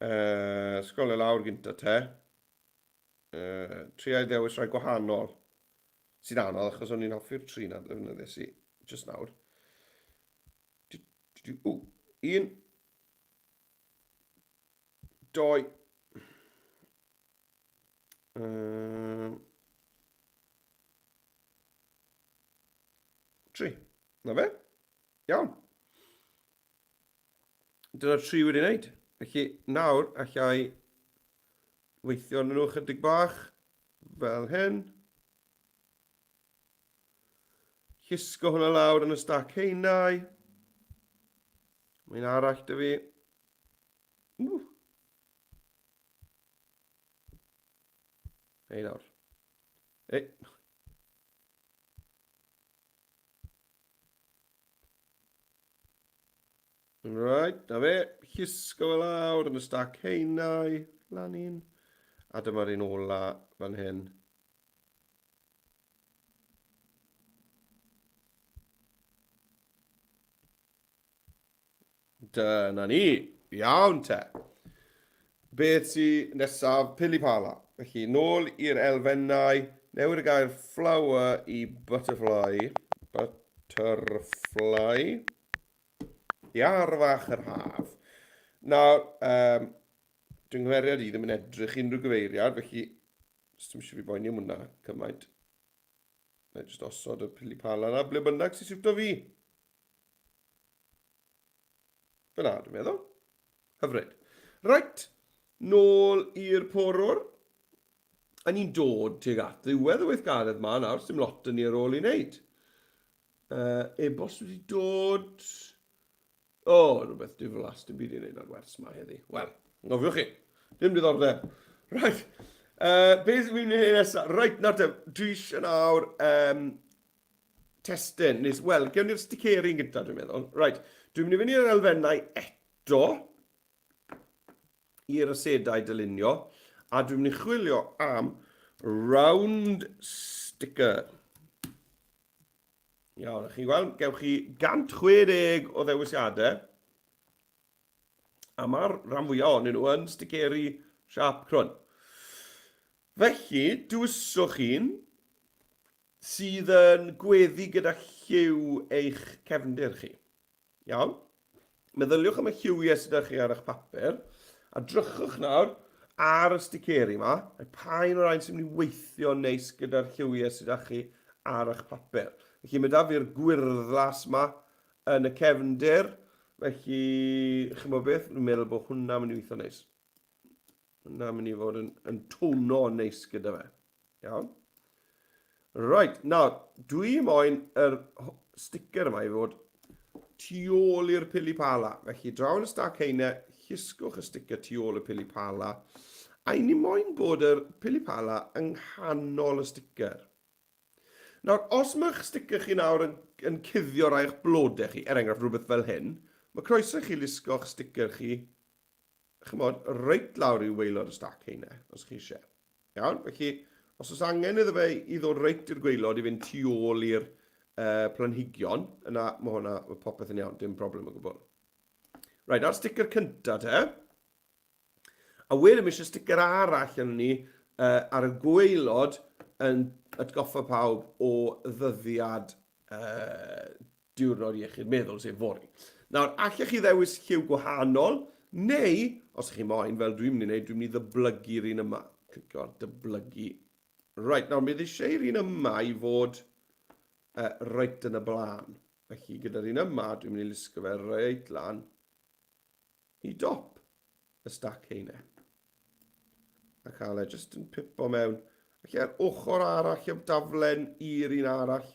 Uh, sgolio lawr gynta te. Uh, tria i ddewis rhai gwahanol. Sy'n anodd achos o'n i'n hoffi'r tri na ddefnyddiais i just nawr. Ww, un, doi, um, tri. Na fe? Iawn. Dyna'r tri wedi wneud. Felly nawr allai weithio arnyn nhw chydig bach fel hyn. Llusgo hwnna lawr yn y stac heinau. Mae'n arall dy fi. Ww. Ei nawr. Ei. Right, na fe, llusgo fe lawr yn y stac heinau, lan un. A dyma'r un ola fan hyn. Dyna ni. Iawn te. Beth sy nesaf? Pili pala. Felly, nôl i'r elfennau, newid y gair flower i butterfly. Butterfly. Iar fach yr haf. Nawr, um, dwi'n nghymeriad i ddim yn edrych unrhyw gyfeiriad, felly dim eisiau fi boeni am hwnna cymaint. Na i jyst osod y pili pala yna, ble bynnag sy'n siwto fi. Fyna, dwi'n meddwl. Hyfryd. Reit, nôl i'r porwr. A ni'n dod tuag at ddiwedd y weithgaredd ma nawr, dim lot yn ni ar ôl i wneud. Uh, e-bost wedi dod... O, oh, rhywbeth diflas, dim byd i wneud ar wers ma heddi. Wel, ngofiwch chi. Dim diddordeb. Right. Uh, beth fi'n mynd i wneud nesaf? Right, nawr te, dwi eisiau nawr um, testun. Nes, wel, gewn ni'r sticeri'n gyntaf, dwi'n meddwl. Right, dwi'n mynd i fynd i'r elfennau eto i'r asedau dylunio, a dwi'n mynd i chwilio am round sticker. Iawn, chi'n gweld, gewch chi 160 o ddewisiadau, a mae'r rhan fwyaf ohonyn nhw yn sticeri siap crwn. Felly, dewiswch un sydd yn gweddu gyda lliw eich cefndir chi. Iawn? Meddyliwch am y lliwiau sydd â chi ar eich papur, a drychwch nawr ar y sticeri yma, a pa un o'r rhain sy'n mynd i weithio neis gyda'r lliwiau sydd â chi ar eich papur. Felly mae da fi'r gwyrddlas yma yn y cefndir, felly chymod beth, dwi'n meddwl bod hwnna'n mynd i weithio neis. Hwnna'n mynd i fod yn, yn tono neis gyda fe. Iawn. Right, nawr, dwi moyn yr sticker yma i fod tu ôl i'r pili pala. Felly, draw yn y stac heine, llusgwch y sticker tu ôl y pili pala. A i ni moyn bod yr pili pala yng nghanol y sticker. Nawr, os mae'ch sticker chi nawr yn, yn cuddio rai o'ch blodau chi, er enghraifft rhywbeth fel hyn, mae croeso i chi lusgo'ch sticker chi chymod, reit lawr i waelod y stac heine, os chi eisiau. Iawn, felly, os oes angen iddo fe i ddod reit i'r gwaelod i fynd tu ôl i'r uh, planhigion, yna mae hwnna, mae popeth yn iawn, dim problem o gwbl. Right, a'r sticker cynta te. A wedyn mae eisiau sticker arall yn ni uh, ar y gwaelod yn atgoffa pawb o ddyddiad uh, Diwrnod Iechyd Meddwl, sef fory. Nawr, allech chi ddewis lliw gwahanol, neu, os ych chi moyn, fel dwi'n mynd i wneud, dwi'n mynd i ddyblygu'r un yma. Clicio ar dyblygu. Right, nawr, mi eisiau i'r un yma i fod uh, reit yn y blaen. Felly, gyda'r un yma, dwi'n mynd i lusgo fe reit lan i dop y stac heine. A cael e jyst yn pipo mewn. Felly, ar ochr arall y daflen i'r un arall.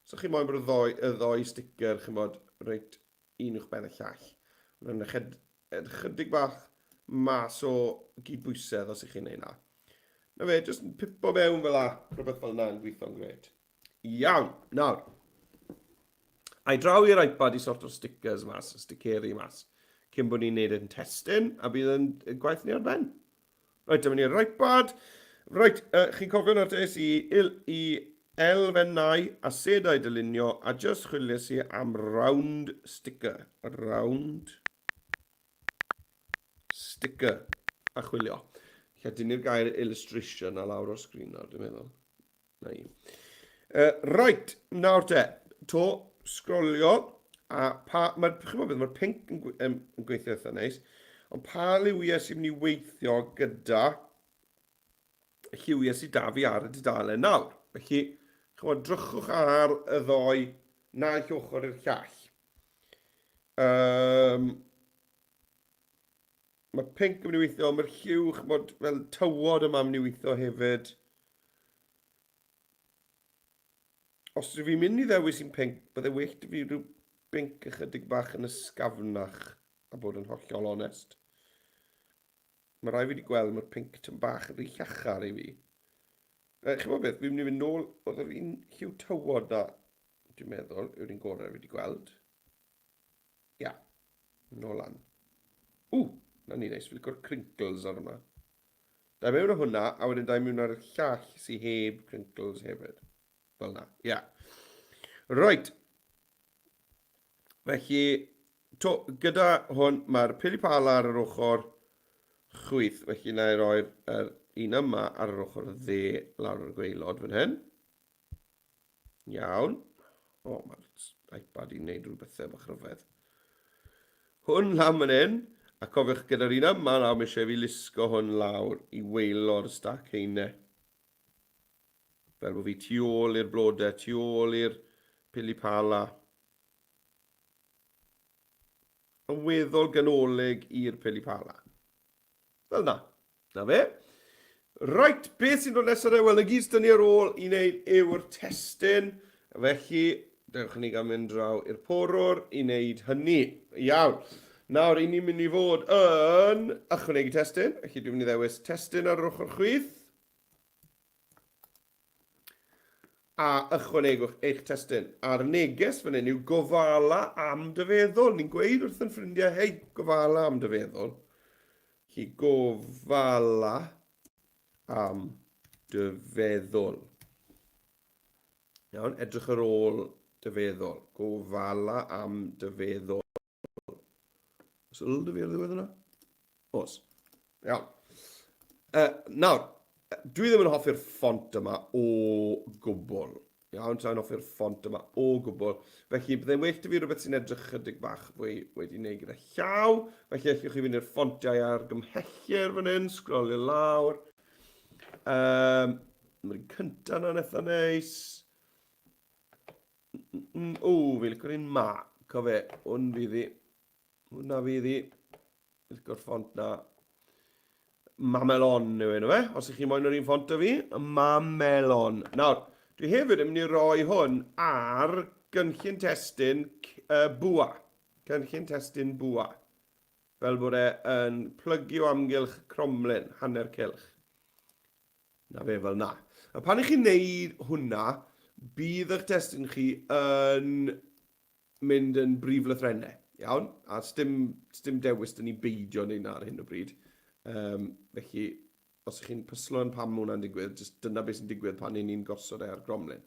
So chi moyn bod y ddoi, y ddoi sticker, chi'n bod, reit un uwch ben y llall. Mae'n ychydig bach mas o gydbwysedd os ych chi'n neud na. Na fe, jyst yn pipo mewn fel la, rhywbeth fel na yn gweithio'n gret. Iawn, nawr. Ai draw i'r iPad i sort o'r stickers mas, y sticeri mas, cyn bod ni'n neud yn testyn, a bydd yn gwaith ni ar ben. Reit, dyma ni'r iPad. Reit, uh, chi'n cofio nawr es i, il, i elfennau a sedau dylunio a just chwilies i am round sticker. Round sticker. A chwilio. Lle dynnu'r gair illustration a lawr o'r sgrin nawr, dwi'n meddwl. Na i. Uh, right, nawr te, to, sgrolio, a pa, mae'r, chi'n beth, mae'r pink yn, yn, yn gweithio eitha neis, ond pa liwiau sy'n mynd i weithio gyda y lliwiau sydd da fi ar y dudalen nawr. Felly, chymod, drychwch ar y ddoi naill ochr i'r llall. Um, mae pink yn mynd i weithio, mae'r lliw, chymod, fel tywod yma yn mynd i weithio hefyd. Os ydw fi'n mynd i ddewis un pink, bydde well dy fi rhyw bink ychydig bach yn ysgafnach, a bod yn hollol onest. Mae rai fi wedi gweld, mae'r pink tyn bach yn rhy llachar i fi. E, chi'n gwybod beth, fi'n mynd i fynd nôl, oedd yr un lliw tywod na, dwi'n meddwl, yw'r un gorau fi wedi gweld. Ia, nôl lan. Ww, na ni neis, fi'n licio'r crinkles ar hwnna. Da i mewn o hwnna, a wedyn da i mewn ar y llall sy'n heb crinkles hefyd. Fel na, ia. Yeah. Right. Felly, to, gyda hwn, mae'r pili pala ar yr ochr chwith, felly na i roi'r er un yma ar yr ochr dde lawr ar y gwaelod fan hyn. Iawn. O, mae'r iPad i'n neud rhyw bethau bach rhyfedd. Hwn lan fan hyn, a cofiwch gyda'r un yma nawr, mae eisiau fi lusgo hwn lawr i waelod y stac heine. Fel bod fi tu ôl i'r blodau, tu ôl i'r pili pala. Yn weddol ganolig i'r pili pala. Fel na. Na fe. Right, beth sy'n dod nesaf de? Wel, na gyd sydd ni ar ôl i wneud yw'r testun. Felly, dewch ni gael mynd draw i'r porwr i wneud hynny. Iawn. Nawr, i ni'n mynd i fod yn ychwanegu testun. Felly, dwi'n mynd i ddewis testun ar yr ochr chwith. A ychwanegwch eich testun. A'r neges fan hyn yw gofala am dy feddwl. Ni'n gweud wrth yn ffrindiau, hei, gofala am dy feddwl. Chi gofala am dy feddwl. Iawn, edrych ar ôl dy feddwl. Gofala am dy feddwl. Oes yl dy fi ar ddiwedd yna? Oes. Iawn. Uh, nawr, dwi ddim yn hoffi'r ffont yma o gwbl. Iawn, sa'n hoffi'r ffont yma o gwbl. Felly, byddai'n well dy fi rhywbeth sy'n edrych chydig bach fwy wedi wneud gyda llaw. Felly, allwch chi fynd i'r ffontiau ar gymhellir fan hyn, sgrolio lawr. Um, Mae'r cyntaf yna'n eitha neis. O, fi licio'r un ma. Co fe, hwn fydd hi. Hwna fydd hi. Fi licio'r ffont na. Mamelon yw enw fe. Os ych chi moyn yr un ffont o fi, Mamelon. Nawr, dwi hefyd yn mynd i roi hwn ar gynllun testun uh, bwa. Cynllun testun bwa. Fel bod e yn plygu o amgylch cromlin, hanner cylch. Na fe, fel na. A pan i chi'n neud hwnna, bydd eich testun chi yn mynd yn brif lythrennau. Iawn? A sdim, sdim dewis dyn ni beidio neud na ar hyn o bryd. Um, felly, os ych chi'n pyslo yn pam mae hwnna'n digwydd, jyst dyna beth sy'n digwydd pan ni'n gosod e ar gromlin.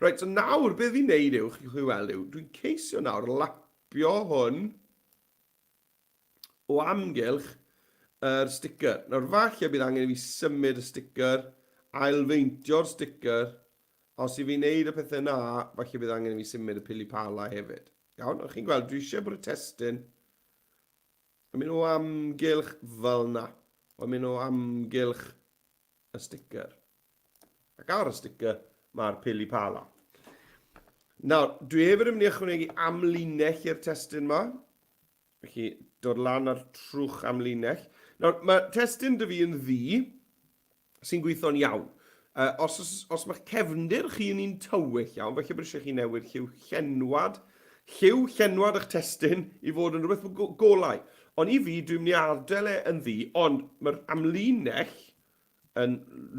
Reit, so nawr, beth fi'n neud yw, chi'n chi weld yw, dwi'n ceisio nawr lapio hwn o amgylch yr sticker. Nawr falle bydd angen i fi symud y sticker, ailfeintio'r sticker. Os i fi wneud y pethau na, falle bydd angen i fi symud y pili pala hefyd. Iawn, ond chi'n gweld, dwi eisiau bod y testun yn mynd o amgylch fel na. O'n mynd o amgylch y sticker. Ac ar y sticker mae'r pili pala. Nawr, dwi hefyd yn mynd i ychwanegu amlinell i'r testun yma. Felly, dod lan ar trwch amlinell. Nawr, mae testun dy fi yn ddu, sy'n gweithio'n iawn. Uh, os, os, os mae'ch cefndir chi yn un tywyll iawn, felly bod eisiau chi newid lliw llenwad. lliw llenwad eich testun i fod yn rhywbeth golau. Ond i fi, dwi'n mynd i adael e yn ddu, ond mae'r amlinell yn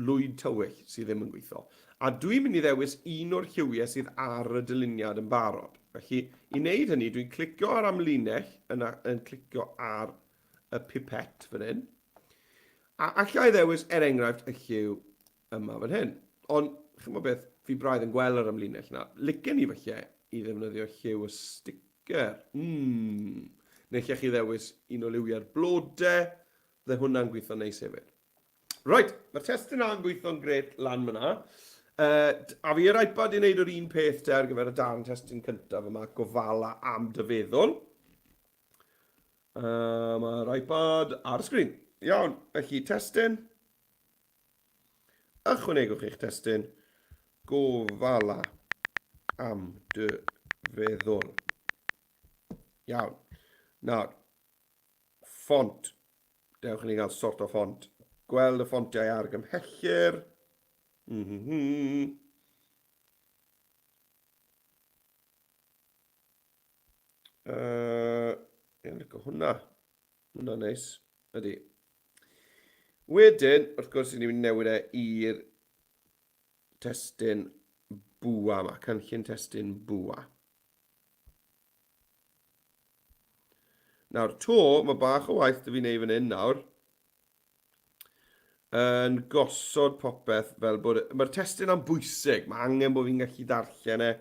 lwyd tywyll sydd ddim yn gweithio. A dwi'n mynd i ddewis un o'r lliwiau sydd ar y dyluniad yn barod. Felly, i wneud hynny, dwi'n clicio ar amlinell, yna yn clicio ar y pipet fan hyn. A allai ddewis, er enghraifft, y lliw yma fan hyn. Ond, chymod beth, fi braidd yn gweld yr amlinell yna. Licen i falle i ddefnyddio lliw y sticker. Mm. Neu lle chi ddewis un o liwiau'r blodau, bydde hwnna'n gweithio'n neis hefyd. Right, mae'r testun yna'n gweithio'n gret lan fyna. Uh, a fi yr iPad i wneud yr un peth te ar gyfer y darn testun cyntaf yma, gofala am dy feddwl. Uh, Mae'r iPad ar y sgrin. Iawn, felly testun. Ychwanegwch eich testun. Gofala am dy feddwl. Iawn. Nawr, ffont. Dewch i ni gael sort o ffont. Gweld y ffontiau argymhellir. Mm -hmm. Uh, I'n licio hwnna. Hwnna'n neis. Ydy. Wedyn, wrth gwrs, ni'n mynd newid e i'r testun bwa yma, cynllun testun bwa. Nawr, to, mae bach o waith dy fi wneud fan hyn nawr. Yn gosod popeth fel bod... Mae'r testun am bwysig. Mae angen bod fi'n gallu darllen e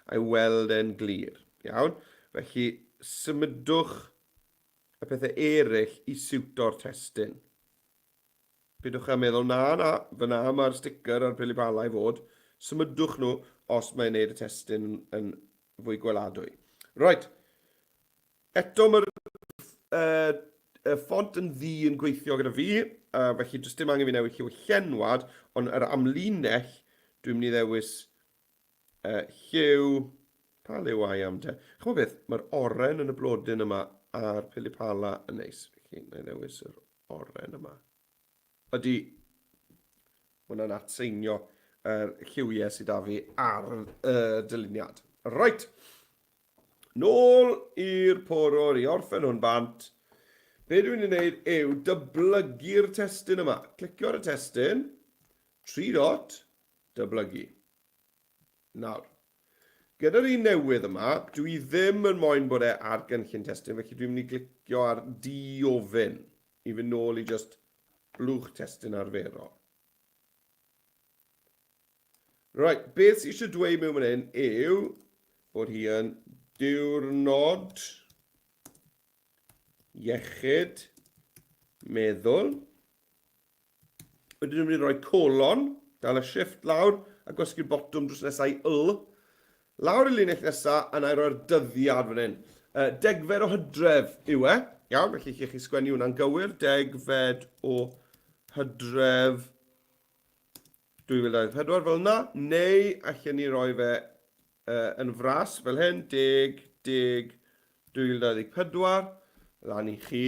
a'i weld e'n glir. Iawn? Felly, symudwch y pethau eraill i siwto'r testun. Peidiwch â meddwl, na, na, fyna mae'r sticker a'r pili-pala i fod. Symudwch nhw os mae'n neud y testun yn fwy gweladwy. Right. Eto mae'r uh, y ffont yn ddu yn gweithio gyda fi, uh, felly does dim angen fi newid lliw y llenwad, ond yr amlinell, dwi'n mynd i ddewis uh, lliw, pa liw ai am te? Chymod beth, mae'r oren yn y blodyn yma a'r pilipala yn neis. Felly, na i ddewis yr oren yma. Ydy, hwnna'n atseinio yr lliwiau sydd â fi ar y dyluniad. Reit, nôl i'r porwr i orffen hwn bant. Be dwi'n ei wneud yw dyblygu'r testun yma. Clicio ar y testun, tri dot, dyblygu. Nawr, gyda'r un newydd yma, dwi ddim yn moyn bod e ar gynllun testun, felly dwi'n mynd i glicio ar diofyn i fynd nôl i just blwch testun arferol. Right, beth sydd eisiau dweud mewn fan hyn yw bod hi yn diwrnod iechyd meddwl. Wedyn dwi'n mynd i roi colon, dal y shift lawr, a gwasgu'r botwm drws nesau i L. Lawr y linell nesaf, a na i roi'r dyddiad fan hyn. Uh, degfed o hydref yw e. Iawn, felly chi chi sgwennu hwnna'n gywir. Degfed o hydref 2024 fel yna. Neu allan ni roi fe uh, yn fras fel hyn, 10, 10, 2024, lan i chi.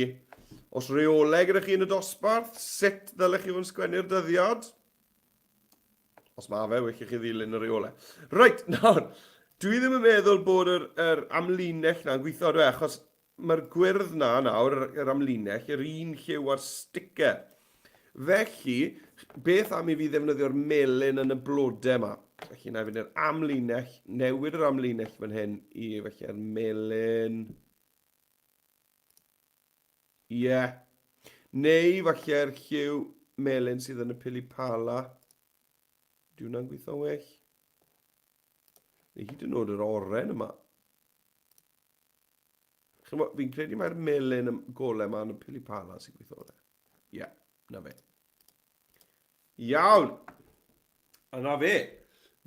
Os reolau gyda chi yn y dosbarth, sut ddylech chi fod yn sgwennu'r dyddiad? Os mae fe, well i chi ddilyn y reolau. Reit, nawr, dwi ddim yn meddwl bod yr, yr amlinell na'n gweithio, dwi, e, achos Mae'r gwyrdd 'na nawr, yr amlinell, yr un lliw â'r sticker. Felly, beth am i fi ddefnyddio'r melyn yn y blodau yma? Felly, na i fynd i'r amlinell, newid yr amlinell fan hyn i felly'r melyn. Ie. Yeah. Neu falle'r lliw melyn sydd yn y pili pala. Di hwnna'n gweithio'n well? Neu hyd yn oed yr oren yma. Chymod, fi'n credu mae'r melyn y golau yma yn y pili pala sy'n gweithio fe. Ie, yeah, na fe. Iawn! A na fe.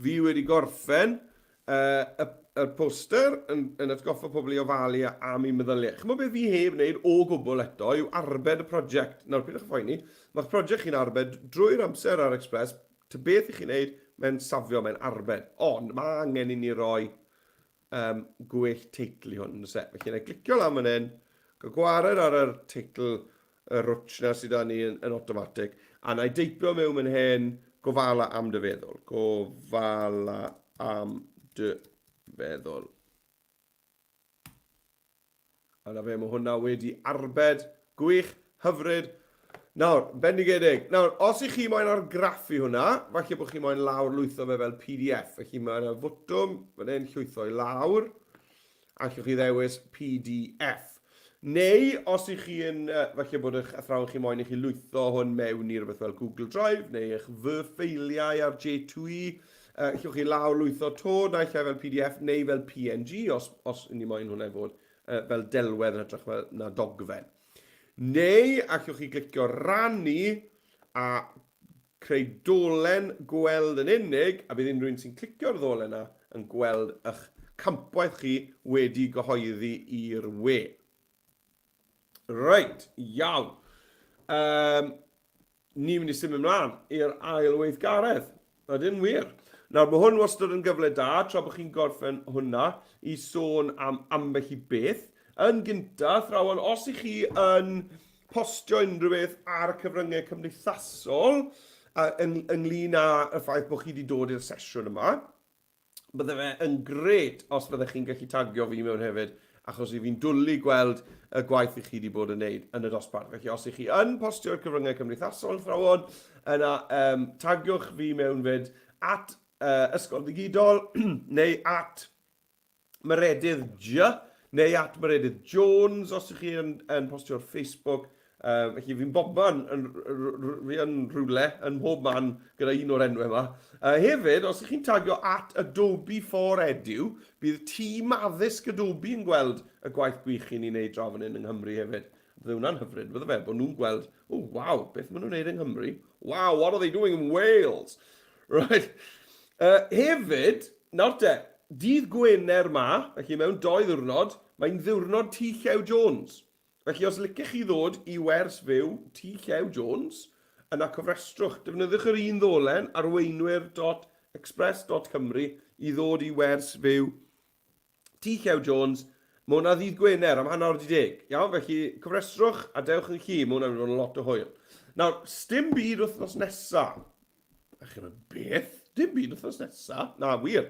Fi wedi gorffen uh, y, y poster yn, yn atgoffa pobl i ofalu am eu meddyliau. Chymod beth fi heb wneud o gwbl eto yw arbed y prosiect. Nawr, pidwch â phoeni, mae'ch prosiect chi'n arbed drwy'r amser ar Express. Ta beth i chi'n wneud, mae'n safio, mae'n arbed. Ond mae angen i ni roi um, gwell teitl i hwn, yn e? Felly, na i glicio lan fan hyn, gael gwared ar yr teitl y rwtsh na sydd â ni yn, yn automatic, a na i deipio mewn fan hyn, gofala am dy feddwl. Gofala am dy feddwl. A 'na fe, mae hwnna wedi arbed. Gwych, hyfryd. Nawr, bendigedig. Nawr, os ych chi moyn argraffu hwnna, falle bod chi moyn lawr lwytho fe fel PDF. Felly mae yna fwtwm fan hyn, llwytho i lawr, a allwch chi ddewis PDF. Neu, os ych chi yn, falle bod eich athrawon chi moyn i chi lwytho hwn mewn i rhywbeth fel Google Drive, neu eich fy ffeiliau ar J2E, allwch chi lawr lwytho to, naill ai fel PDF neu fel PNG, os, os ni moyn hwnna i fod fel delwedd yn hytrach fel na dogfen. Neu allwch chi glicio rannu a creu dolen gweld yn unig, a bydd unrhyw un sy'n clicio'r ddolen yna yn gweld eich campwaith chi wedi gyhoeddi i'r we. Reit, iawn. Um, Ni'n mynd i symud mlaen i'r ail weithgaredd. Ydyn, wir. Nawr, mae hwn wastad yn gyfle da, tra bod chi'n gorffen hwnna, i sôn am ambell i beth. Yn gyntaf, athrawon, os ych chi yn postio unrhyw beth ar y cyfryngau cymdeithasol ynglyn â y ffaith bod chi wedi dod i'r sesiwn yma, Bydde fe yn grêt os fyddech chi'n gallu tagio fi mewn hefyd, achos i fi'n dwlu gweld y gwaith i chi wedi bod yn neud yn y dosbarth. Felly os ych chi yn postio i'r cyfryngau cymdeithasol, athrawon, yna um, tagiwch fi mewn fyd at uh, Ysgol Ddigidol neu at Meredydd J, neu at Meredydd Jones os ych chi yn, yn postio ar Facebook. Felly fi'n bobman, yn, fi yn rhywle, yn mhob man gyda un o'r enwau yma. Hefyd, os ych chi'n tagio at Adobe for Edu, bydd tîm addysg Adobe yn gweld y gwaith gwych chi'n ei wneud draw fan hyn yng Nghymru hefyd. Bydde hwnna'n hyfryd, bydde fe, bod nhw'n gweld, oh, waw, beth maen nhw'n wneud yng Nghymru? Wow, what are they doing in Wales? Right. Hefyd, nawr te, dydd Gwener ma, felly mewn doi ddiwrnod, mae'n ddiwrnod T Llew Jones. Felly os licech chi ddod i wers fyw T Llew Jones, yna cofrestrwch. Defnyddiwch yr un ddolen, arweinwyr.express.cymru, i ddod i wers fyw T Llew Jones. Mae hwnna ddydd Gwener am hanner awr 'di deg. Iawn, felly cofrestrwch a dewch yn chi, mae hwnna'n mynd i fod yn lot o hwyl. Nawr, sdim byd wythnos nesa. A chi'n mynd, beth? Dim byd wythnos nesa? Na, wir.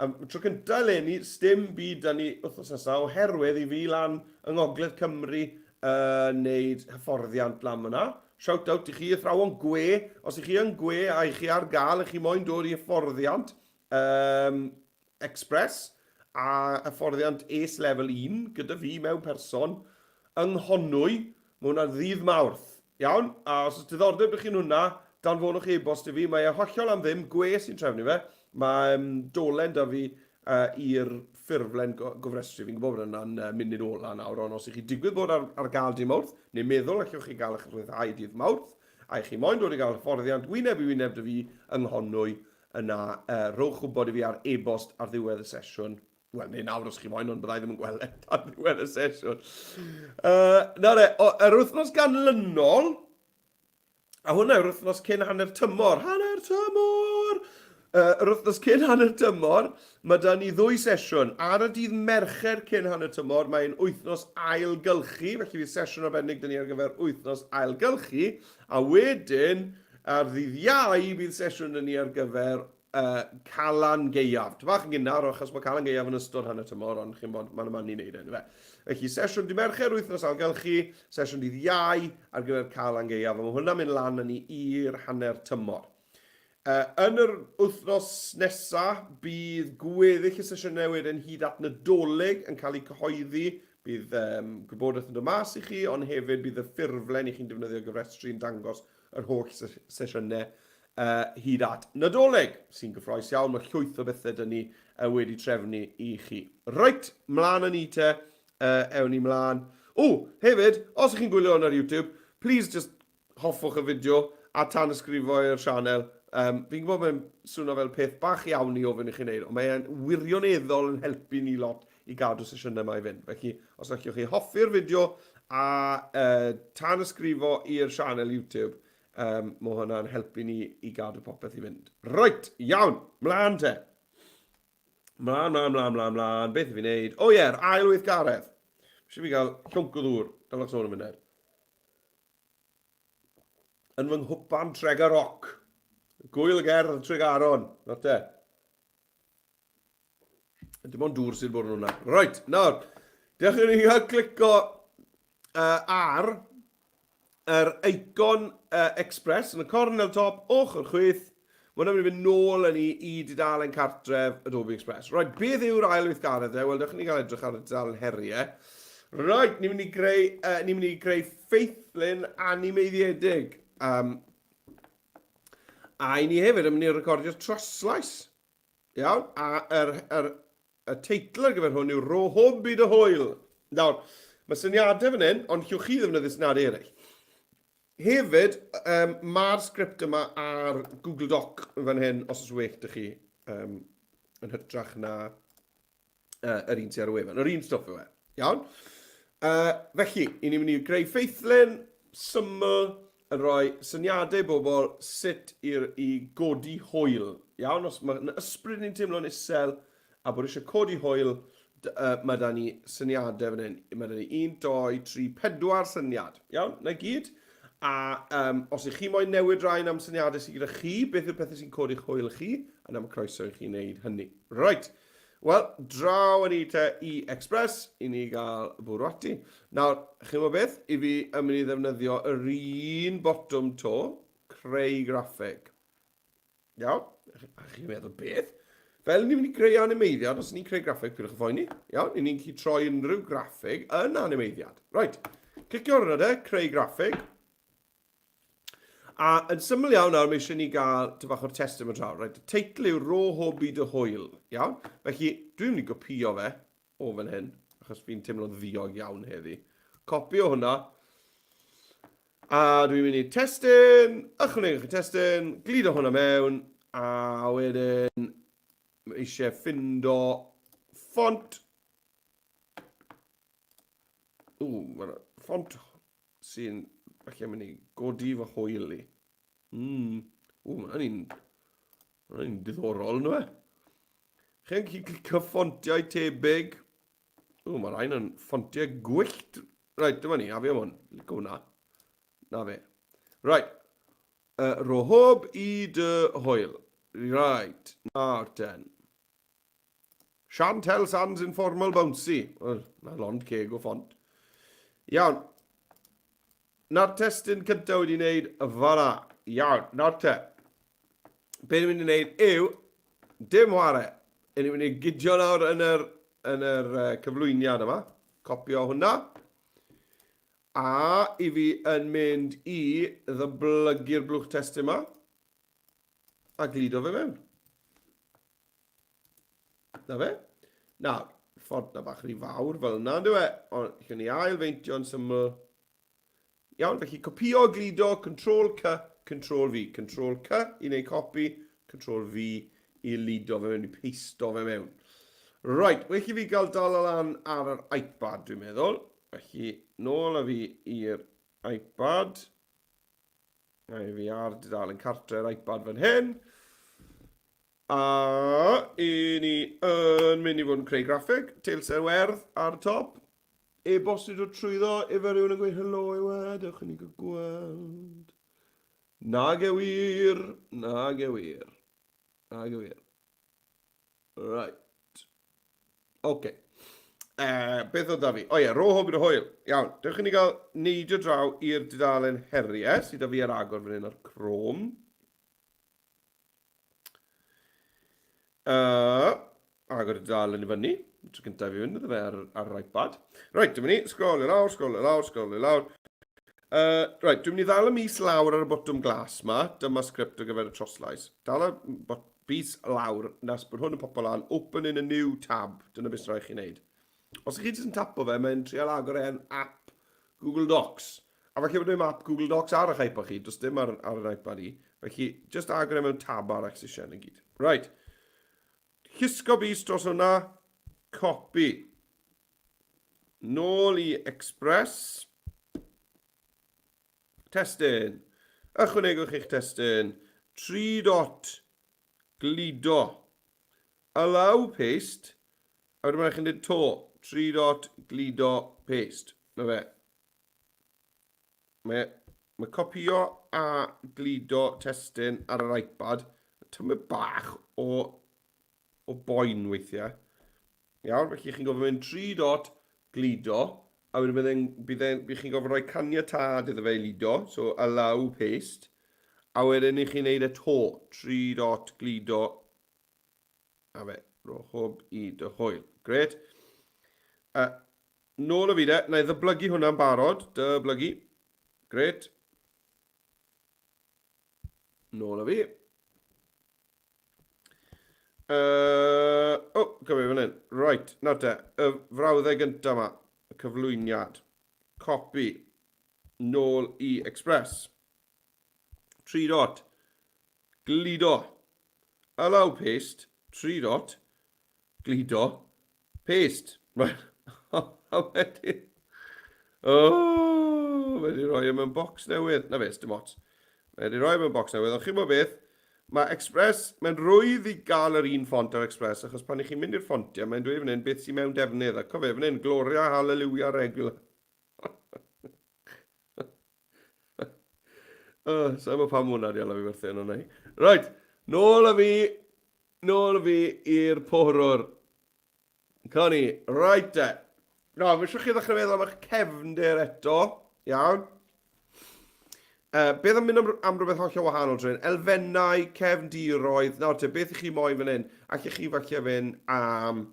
Am tro cyntaf eleni, sdim byd da ni wythnos nesa, oherwydd i fi lan yng Ngogledd Cymru uh, wneud hyfforddiant lan fyna. Shout out i chi, athrawon gwe. Os i chi yn gwe a i chi ar gael, i chi moyn dod i hyfforddiant um, Express a hyfforddiant ACE Level 1 gyda fi mewn person yng Nghonwy. Mae hwnna'n ddydd Mawrth. Iawn, a os oes diddordeb 'da chi yn hwnna, danfonwch e-bost i fi, mae e hollol am ddim, gwe sy'n trefnu fe, mae um, dolen da fi uh, i'r ffurflen go gofrestru, fi'n gwybod bod yna'n uh, munud ola nawr, ond os ych chi digwydd bod ar, ar gael dydd Mawrth, neu meddwl allwch chi gael eich rhyddhau dydd Mawrth, a i chi moyn dod i gael hyfforddiant wyneb i wyneb da fi yng Nghonwy, yna uh, rhowch wybod i fi ar e-bost ar ddiwedd y sesiwn. Wel, neu nawr os chi moyn, ond byddai ddim yn gweld e tan ddiwedd y sesiwn. Na re, o, yr wythnos ganlynol, a hwnna yw'r wythnos cyn hanner tymor. Hanner tymor! Yr wythnos cyn hanner tymor, mae da ni ddwy sesiwn. Ar y dydd Mercher cyn hanner tymor, mae'n wythnos ailgylchu, felly fydd sesiwn arbennig da ni ar gyfer wythnos ailgylchu, a wedyn, ar ddydd Iau, bydd sesiwn da ni ar gyfer uh, Calan Gaeaf. Tipyn bach yn gynnar, achos mae Calan Gaeaf yn ystod hanner tymor, ond chi'n bod, mae'n yma'n ni'n neud e, fe. Felly, sesiwn di Mercher, wythnos algylchu, sesiwn dydd Iau ar gyfer Calan Gaeaf, a mae hwnna'n mynd lan yn ni i'r hanner tymor. Uh, yn yr wythnos nesaf, bydd gweddill y sesiynau wedyn hyd at Nadolig yn cael eu cyhoeddi. Bydd um, gwybodaeth yn dod mas i chi, ond hefyd bydd y ffurflen i chi'n defnyddio gyfrestru yn dangos yr holl sesiynau uh, hyd at Nadolig, sy'n gyffroes iawn, mae llwyth o bethau dyn ni uh, wedi trefnu i chi. Reit, mlaen â ni te, uh, ewn ni mlaen. O, hefyd, os ych chi'n gwylio hwn ar YouTube, please just hoffwch y fideo a tanysgrifo i'r sianel. Um, fi'n gwybod mae'n swnio fel peth bach iawn i ofyn i chi wneud, ond mae'n wirioneddol yn helpu ni lot i gadw sesiynau yma i fynd. Felly, os allwch chi hoffi'r fideo a uh, tanysgrifo i'r sianel YouTube, um, mae hwnna'n helpu ni i gadw popeth i fynd. Reit, iawn, mlaen te. Mlaen, mlaen, mlaen, mlaen, mlaen. Beth i fi wneud? O ie, yr ail weithgaredd. Eisiau fi gael llwnc o ddŵr. Dylech sôn am munud. Yn fy nghwpan Tregaroc. Gwyl gerdd Tregaron. Nawr te. Dim ond dŵr sydd bod yn hwnna. Right, nawr. Dewch i ni gael clico ar yr eicon Express yn y cornel top, ochr chwith. Mae hwnna'n mynd i fynd nôl â ni i dudalen cartref Adobe Express. Right, beth yw'r ail weithgaredd e? Wel, dewch i ni gael edrych ar y dudalen heriau. Right, ni'n mynd i greu, ni'n mynd i greu ffeithlun animeiddiedig. A i ni hefyd yn mynd i recordio troslais. Iawn, a yr, yr, y teitl ar gyfer hwn yw Rho Hwb i dy Hwyl. Nawr, mae syniadau fan hyn, ond llwch chi ddefnyddio syniadau eraill. Hefyd, um, mae'r sgript yma ar Google Doc fan hyn, os oes well dych chi, um, yn hytrach na yr un sydd ar y wefan. Yr un stwff yw e. Iawn? Felly, i ni'n mynd i greu ffeithlun syml yn rhoi syniadau i bobl sut i'r, i godi hwyl. Iawn? Os mae'n ysbryd ni'n teimlo'n isel a bod eisiau codi hwyl, mae da ni syniadau fan hyn. Mae da ni 1, 2, 3, 4 syniad. Iawn? Na gyd. A um, os ych chi moyn newid rhain am syniadau sydd gyda chi, beth yw'r pethau sy'n codi'ch hwyl chi, yna mae croeso i chi wneud hynny. Right. Wel, draw â ni te i Express i ni gael bwrw ati. Nawr, chi'n gwybod beth? I fi yn mynd i ddefnyddio yr un botwm to, creu graffig. Iawn? A chi'n meddwl beth? Fel ni'n mynd i greu animeiddiad, os ni'n creu graffig, pidwch â phoeni. Iawn? Ni'n gallu troi unrhyw graffig yn animeiddiad. Right. Clicio ar hwnna de, creu graffig. A yn syml iawn nawr, mae eisiau ni gael ty bach o'r testun yn draw. Right, y teitl yw Rho Hwb i dy Hwyl. Iawn? Felly, dwi'n mynd i gopio fe o fan hyn, achos fi'n teimlo'n ddiog iawn heddi. Copio hwnna. A dwi'n mynd i testun, ychwanegwch y testun, gludo hwnna mewn, a wedyn mae eisiau ffindo ffont. Ww, mae'r ffont sy'n falle mynd i godi fy hwyl i. Mm. Ww, mae hwnna'n un... Mae hwnna'n un diddorol, ynddo fe? Chi'n gallu clicio ffontiau tebyg. Ww, mae rhain yn ffontiau gwyllt. Right, dyma ni, a fi am hwn. Licio hwnna. Na fe. Right. Rho hwb i dy hwyl. Right, nawr ten. Chantelle Sands Informal Bouncy. Oh, na lond ceg o ffont. Iawn. Na'r testyn cyntaf wedi wneud fanna. Iawn, nawr te. Be ni'n mynd i wneud yw, dim whare. Ni'n mynd i gydio nawr yn yr, yn yr cyflwyniad yma. Copio hwnna. A i fi yn mynd i ddyblygu'r blwch testun yma. A gludo fe mewn. Na fe? Nawr, ffordd na bach rhy fawr fel yna, ynddo e? Ond lle ni ail feintio'n syml. Iawn, felly copio, gludo, Ctrl C, Ctrl V. Ctrl C i wneud copi, Ctrl V i ludo fe mewn, i pasto fe mewn. Right, well i fi gael dal o lan ar yr iPad, dwi'n meddwl. Felly, nôl â fi i'r iPad. Na i fi ar dudalen cartre'r iPad fan hyn. A i ni yn mynd i fod yn creu graffig, teilsen werdd ar y top. E-bost i dod trwyddo, efe rhywun yn gweud helo yw e, dewch i ni gael gweld. Nag e wir, nag e wir, nag e wir. Right. Oce. Okay. Beth oedd da fi? O ie, ro hwb i'r hwyl. Iawn, dewch i ni gael neidio draw i'r dudalen heriau sydd da fi ar agor fan hyn ar Chrome. Agor y dudalen i fyny. Tro cyntaf i fynd iddo fe ar, ar yr iPad. Reit, dyma ni. Scroll i lawr, scroll i lawr, scroll i lawr. Right, dwi'n mynd i ddal y mis lawr ar y botwm glas ma. Dyma sgript ar gyfer y troslais. Dal y bys lawr nes bod hwn yn popo lan. Open in a new tab. Dyna beth sy'n rhaid chi wneud. Os ych chi jyst yn tapo fe, mae'n trial agor e'n app Google Docs. A falle bod ddim app Google Docs ar eich iPad chi, does dim ar, ar yr iPad i. Felly, just agor e mewn tab arall sy'n eisiau yn gyd. Right. Llusgo bys dros hwnna. Copy. Nôl i Express. Testun. Ychwanegwch eich testun. 3 dot gludo. Allow paste. A wedyn mae'n chi'n dweud to. 3 dot gludo paste. Na fe. Mae, mae copio a gludo testun ar yr iPad tymed bach o, o boen weithiau. Iawn, felly chi'n gofyn mynd 3 dot gludo, a wedyn bydd e'n, bydd e'n, bydd chi'n gofyn rhoi caniatâd iddo fe i ludo, so allow paste, a wedyn i chi'n neud e to, 3 dot gludo, a fe, ro hwb i dy hwyl. Gret. Uh, nôl o fi de, na i ddyblygu hwnna'n barod, dyblygu. Gret. Nôl o fi. Uh, oh, gyfer fan hyn. Right, nawr te, y frawddeg gyntaf yma, y cyflwyniad. Copy. Nôl i Express. 3 dot. Gludo. Allow paste. 3 dot. Gludo. Paste. Right. A wedyn... Oh, mae wedi rhoi e mewn bocs newydd. Na fe, dim ots. Mae wedi rhoi e mewn bocs newydd. Ond chi'n bod beth? Mae Express, mae'n rwydd i gael yr un ffont ar Express, achos pan i chi'n mynd i'r ffontiau, mae'n dweud fan hyn beth sy'n mewn defnydd. A cofio, fan hyn, Gloria, Hallelujah, Regular. oh, Sa'n bod pam hwnna di ala fi werthu yno neu. Right, nôl â fi, nôl â fi i'r porwr. Connie, right de. No, fe eisiau chi ddechrau meddwl am eich cefndir eto. Iawn. Uh, beth am mynd am, am rhywbeth hollol wahanol tro hyn? Elfennau, cefndiroedd. Nawr te, beth ych chi moyn fan hyn? Allech chi falle fynd am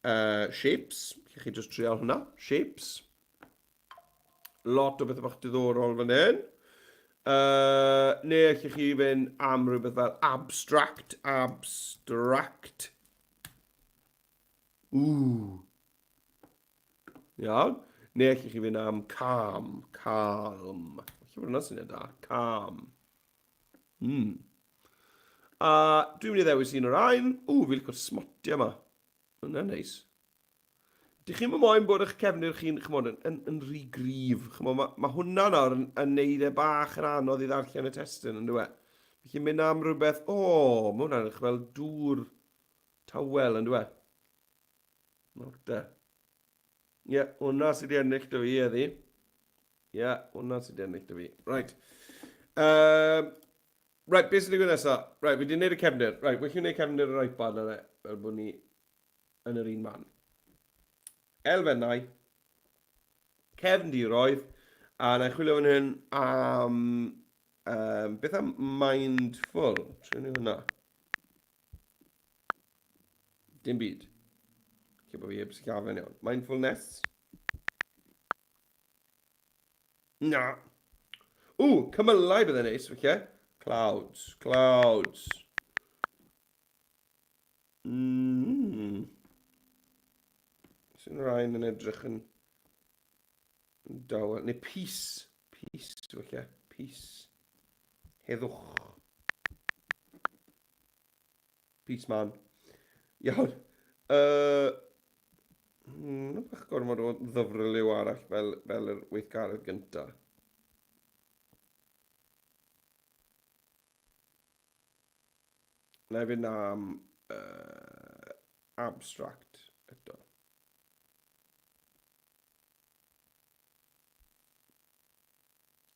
uh, shapes. Allech chi just trial hwnna. Shapes. Lot o bethau bach diddorol fan hyn. Uh, neu allech chi fynd am rhywbeth fel abstract. Abstract. Ww. Iawn. Neu allech chi fynd am calm. Calm. Felly bod hwnna'n syniad da. Calm. Mm. A dwi'n mynd i ddewis un o'r ain. Ww, fi'n licio'r smotiau yma. Hwnna'n neis. Dych chi'n moyn bod eich cefnir chi'n, chymod, yn, yn, yn rhy gryf. Chymod, mae, mae hwnna nawr yn, yn neud e bach yn anodd i ddarllen y testun, yn dweud. Felly mynd am rhywbeth, o, oh, mae hwnna'n edrych fel dŵr tawel, yn dweud. Nawr te. Ie, yeah, hwnna sydd wedi ennill dy fi heddi. Ie, yeah, hwnna sydd wedi ennill dy fi. Right. Um, right, beth sy'n digwydd nesaf? Right, fi wedi gwneud y cefnir. Right, well i wneud cefnir yr iPad na, fel bod ni yn yr un man. Elfennau, cefndiroedd, a na i chwilio fan hyn am... Um, beth am mindful? Trin ni hwnna. Dim byd. Lle bod fi heb sillafu'n iawn. Mindfulness. Na. Ww, cymylau bydde'n neis, felly. Clouds, clouds. Mm. Sy'n rhain yn edrych yn dawel. Neu peace. Peace, felly. Peace. Heddwch. Peace man. Iawn. Uh, mm, bach gormod o ddyfrlyw arall fel, fel yr weithgaredd gyntaf. Na i fynd am uh, abstract eto.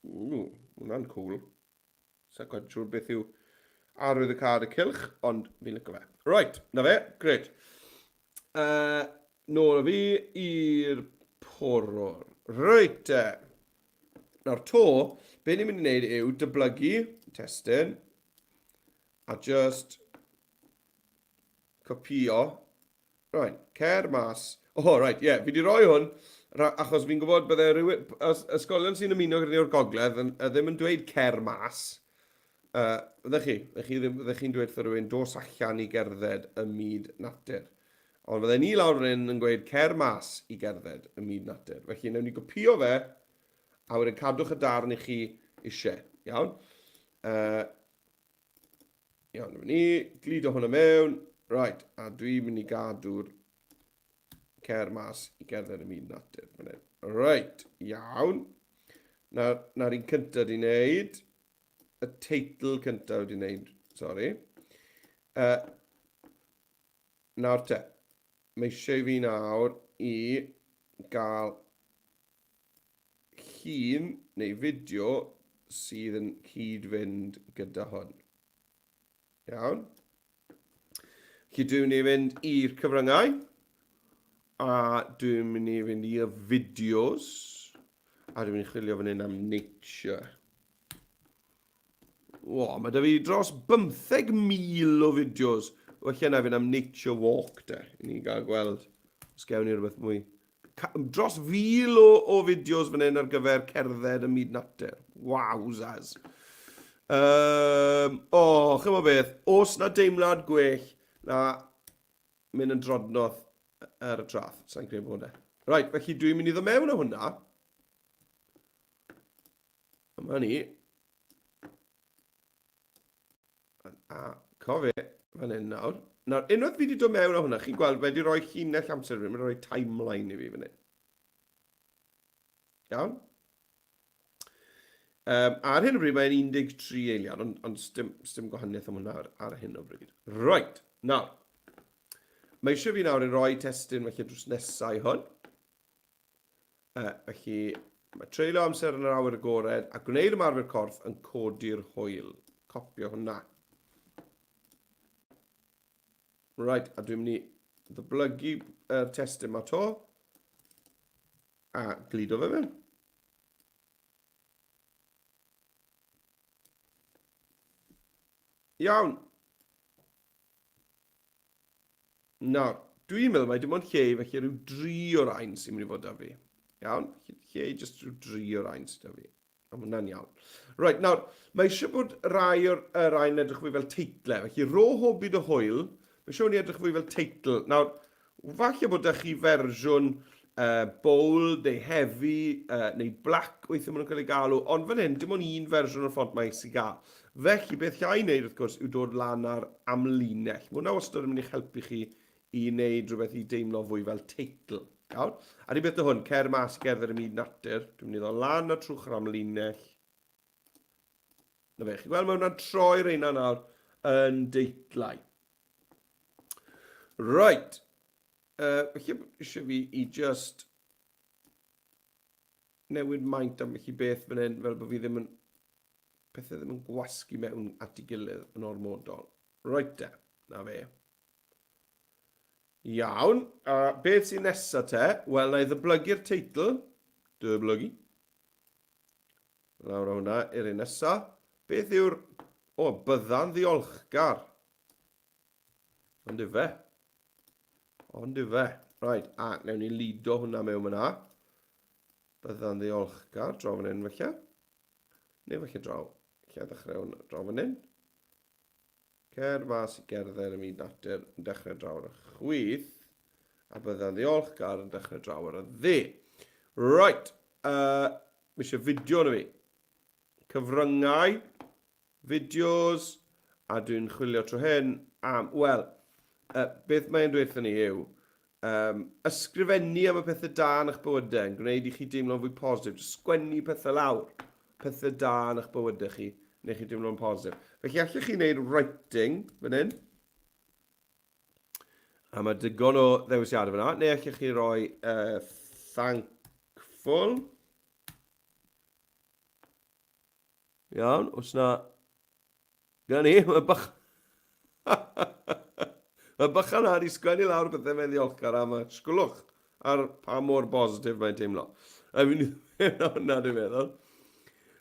Ww, hwnna'n cool. Sa'n quite siŵr beth yw arwydd y cad y cylch, ond fi'n licio fe. Right, na fe, gret. Uh, nôl â fi i'r porwr. Reit te. Nawr to, be ni'n mynd i wneud yw dyblygu testun a just copio Right, cer mas. Oh, right, ie, yeah, fi wedi rhoi hwn, achos fi'n gwybod bydde rhywun, ysgolion sy'n ymuno gyda ni o'r gogledd yn, ddim yn dweud cer mas. Uh, fyddech chi, fyddech chi ddim, fyddech chi'n dweud wrth rhywun, dos allan i gerdded ym myd natur. Ond fydde ni lawr fan hyn yn gweud cer mas i gerdded ym myd natur. Felly, newn ni gopio fe, a wedyn cadwch y darn i chi eisiau. Iawn? Uh, Iawn, dyma ni. Gludo hwnna mewn. Right, a dwi'n mynd i gadw'r cer mas i gerdded y myd natur. Fan hyn. Right, iawn. Na'r na un cyntaf di wneud. Y teitl cyntaf di wneud, sori. Uh, nawr te, mae eisiau fi nawr i gael llun neu fideo sydd yn cyd-fynd gyda hwn. Iawn. Felly dwi'n mynd i fynd i'r cyfryngau. A dwi'n mynd i fynd i y fideos. A dwi'n mynd i chwilio fan hyn am nature. O, mae da fi dros 15,000 o fideos. Felly yna fynd am nature walk de. I ni gael gweld os gewn ni rhywbeth mwy. Dros 1,000 o fideos fan hyn ar gyfer cerdded ym myd natur. Wowzers. Um, o, oh, chymod beth, os na deimlad gwell na mynd yn drodnodd ar y traeth. Sa'n credu bod e. Right, felly dwi'n mynd i ddod mewn o hwnna. Yma ni. A cofi, fan hyn nawr. Nawr, unwaith fi wedi dod mewn o hwnna, chi'n gweld, mae wedi rhoi llinell amser fi, mae wedi rhoi timeline i fi fan hyn. Iawn? Um, ar hyn o bryd mae'n 13 eiliad, ond, ond sdim, sdim gwahaniaeth am hwnna ar, ar hyn o bryd. Right, nawr. Mae eisiau fi nawr i roi testun felly drws nesau hwn. Uh, felly, mae treulio amser yn yr awyr agored a gwneud ymarfer corff yn codi'r hwyl. Copio hwnna. Right, a dwi'n mynd i ddyblygu yr testun ma to. A gludo fe mewn. Iawn. Nawr, dwi'n meddwl mai dim ond lle i felly rhyw dri o'r ain sy'n mynd i fod da fi. Iawn, lle i jyst rhyw dri o'r ain sydd da fi. A mae hwnna'n iawn. Reit, nawr, mae eisiau bod rai o'r yr ain edrych fwy fel teitle. Felly, ro hobi dy hwyl, mae eisiau ni edrych fwy fel teitl. Nawr, falle bod da chi fersiwn uh, bold neu heavy uh, neu black weithiau maen nhw'n cael ei galw, ond fan hyn, dim ond un fersiwn o'r ffont mae sy'n gael. Felly, beth llai wneud, wrth gwrs, yw dod lan ar amlinell. Mae hwnna wastad yn mynd i'ch helpu chi i wneud rhywbeth i deimlo fwy fel teitl. Iawn? A ni beth o hwn, cer mas i gerdded y myd natur. Dwi'n mynd i ddod lan a trwch yr amlinell. Na fe, chi'n gweld mae hwnna'n troi reina nawr yn deitlau. Right. Felly eisiau fi i just newid maint am felly beth fan hyn, fel bod fi ddim yn... pethau ddim yn gwasgu mewn at ei gilydd yn ormodol. Right te, na fe. Iawn, a beth sy'n nesa te? Wel, na i ddyblygu'r teitl. Dyblygu. Lawr o hwnna i'r un nesa. Beth yw'r... O, bydda'n ddiolchgar. Ond ife. Ond ife. Right, a newn ni lido hwnna mewn fyna. Bydda'n ddiolchgar draw fan hyn felly. Neu felly draw. Lle ddechrau hwn draw fan hyn. Cer mas i gerdded ym myd natur yn dechrau draw ar y chwith, a bydda'n ddiolchgar yn dechrau draw ar y dde. Right, uh, mae eisiau fideo na fi. Cyfryngau, fideos, a dwi'n chwilio trwy hyn am, wel, uh, beth mae'n dweud ni yw, um, ysgrifennu am y pethau da yn eich bywydau, yn gwneud i chi deimlo'n fwy positif. Just sgwennu pethau lawr, pethau da yn eich bywydau chi, neu chi deimlo'n positif. Felly allech chi wneud writing fan hyn, a mae digon o ddewisiadau fyna, neu allech chi roi uh, thankful. Iawn, os na Dyna ni, mae bach... mae bychan na wedi sgwennu lawr bethau mae'n ddiolchgar am a sgwlwch ar pa mor bositif mae'n teimlo. A fi'n hwnna dwi'n meddwl.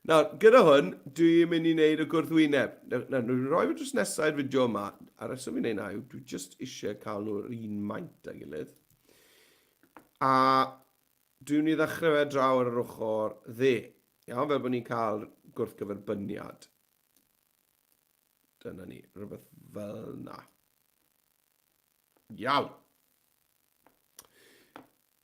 Nawr, gyda hwn, dwi'n mynd i wneud y gwrthwyneb. Nawr, dwi'n rhoi fe drws nesaf i'r fideo yma, a reswm fi'n wneud na yw, dwi just eisiau cael nhw'r un maint â'i gilydd. A dwi'n mynd i ddechrau fe draw ar yr ochr dde. Iawn, fel bod ni'n cael gwrthgyferbyniad. Dyna ni, rhywbeth fel na. Iawn.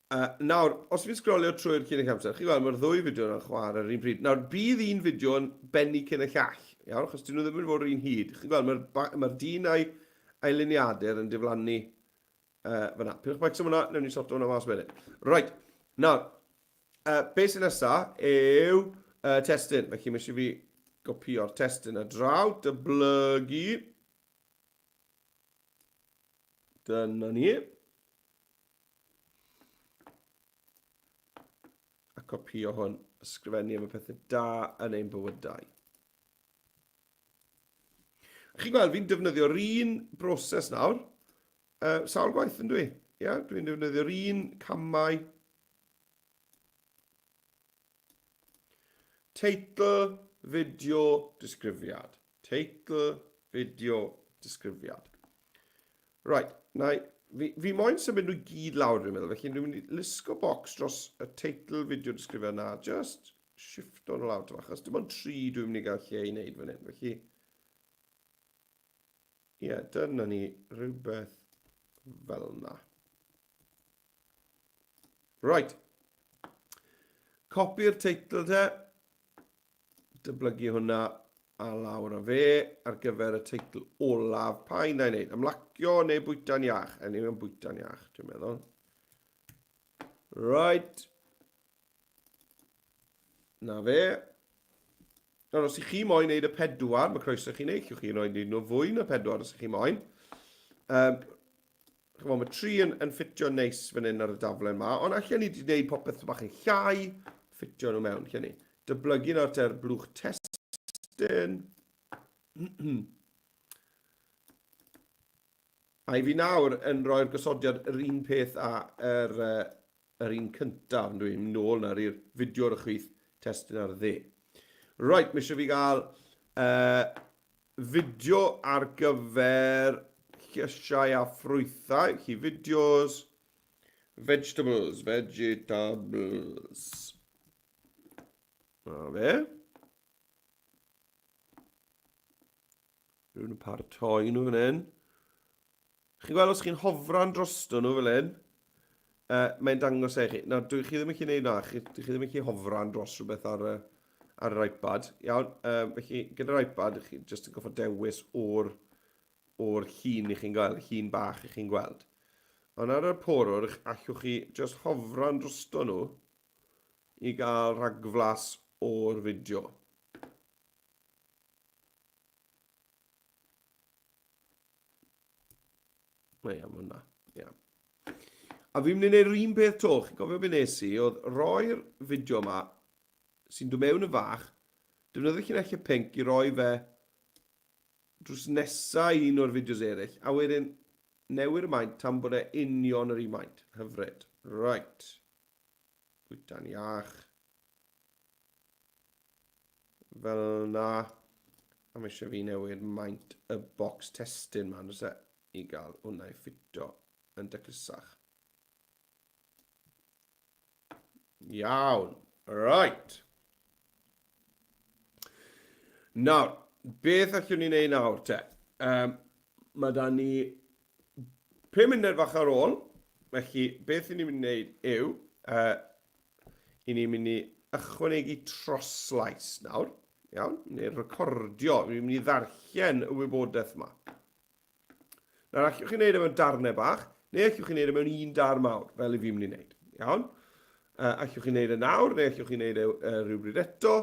Uh, nawr, os fi'n sgrolio trwy'r cyn eich amser, chi'n gweld mae'r ddwy fideo yna'n chwarae ar yr un pryd. Nawr, bydd un fideo yn bennu cyn y llall, iawn, achos dyn nhw ddim yn fod yr un hyd. Chi'n gweld, mae'r mae dyn a'i, a'i luniadur yn diflannu uh, fyna. Pidwch becso am hwnna, newn ni sorto hwnna mas wedyn. Right, nawr, uh, beth sy'n nesa yw uh, testun. Felly mae eisiau fi gopio'r testun a draw, dyblygu. Dyna ni. A copio hwn, ysgrifennu am y pethau da yn ein bywydau. Chi'n gweld, fi'n defnyddio'r un broses nawr. sawl gwaith yn dwi. Ia, dwi'n defnyddio'r un camau. Teitl, fideo, disgrifiad. Teitl, fideo, disgrifiad. Right, na i, fi, fi moyn symud nhw gyd lawr, dwi'n meddwl, felly dwi'n mynd i lusgo bocs dros y teitl, fideo, disgrifiad na, just shifto nhw lawr, achos dim ond tri dwi'n mynd i gael lle i wneud fan hyn, felly Ie, yeah, dyna ni, rhywbeth fel yna. Right. Copi'r teitl te. Dyblygu hwnna a lawr â fe ar gyfer y teitl olaf. Pa un na i wneud? Ymlacio neu bwyta'n iach? Yn yw bwyta'n iach, dwi'n meddwl. Right. Na fe. Nawr, os ych chi moyn neud y pedwar, mae croeso chi wneud. Llwch chi roi neud nhw fwy na pedwar os ych chi moyn. Um, chymod, mae tri yn, yn ffitio neis fan hyn ar y daflen ma, ond allan ni wedi gwneud popeth bach yn llai, ffitio nhw mewn, lle ni. Dyblygu nawr te'r blwch testun. A i fi nawr yn rhoi'r gosodiad yr un peth a yr, uh, yr un cyntaf, yn dwi'n mynd nôl nawr i'r fideo ar y chwith, testun ar y dde. Right, mae eisiau fi gael uh, fideo ar gyfer llysiau a ffrwythau. Chi fideos, vegetables, vegetables. Na fe. Rwy'n yn paratoi nhw fan hyn. Chi'n gweld os chi'n hofran drosto nhw fel hyn, uh, mae'n dangos e chi. Nawr, dwi chi ddim yn gallu gwneud na, chi, dwi chi ddim yn gallu hofran dros rhywbeth ar, y, ar yr iPad. Iawn, um, felly gyda'r iPad, chi jyst yn goffa dewis o'r, or llun i chi'n gweld, llun bach i chi'n gweld. Ond ar y porwr, allwch chi jyst hofran drosto nhw i gael rhagflas o'r fideo. Mae am hwnna, ia. A fi'n mynd i wneud yr un peth to, chi'n gofio beth nes i, oedd roi'r fideo yma, sy'n dod mewn yn fach, defnyddio llinellau pink i roi fe drws nesa i un o'r fideos eraill, a wedyn newid y maint tan bod e union yr un maint. Hyfryd. Right. Bwyta'n iach. Fel na. A mae eisiau fi newid maint y bocs testun ma, oes e? I gael hwnna i ffito yn daclusach. Iawn. Right. Nawr, beth allwn ni wneud nawr te? Um, mae da ni 5 munud fach ar ôl, felly beth ni'n mynd i wneud yw, uh, i ni'n mynd i ychwanegu troslais nawr, iawn, neu recordio, ni'n mynd i ddarllen y wybodaeth yma. Nawr, allwch chi wneud e mewn darnau bach, neu allwch chi wneud e mewn un dar mawr, fel i fi'n mynd i wneud. Iawn? Uh, allwch chi wneud e nawr, neu allwch chi wneud e uh, rhywbryd eto,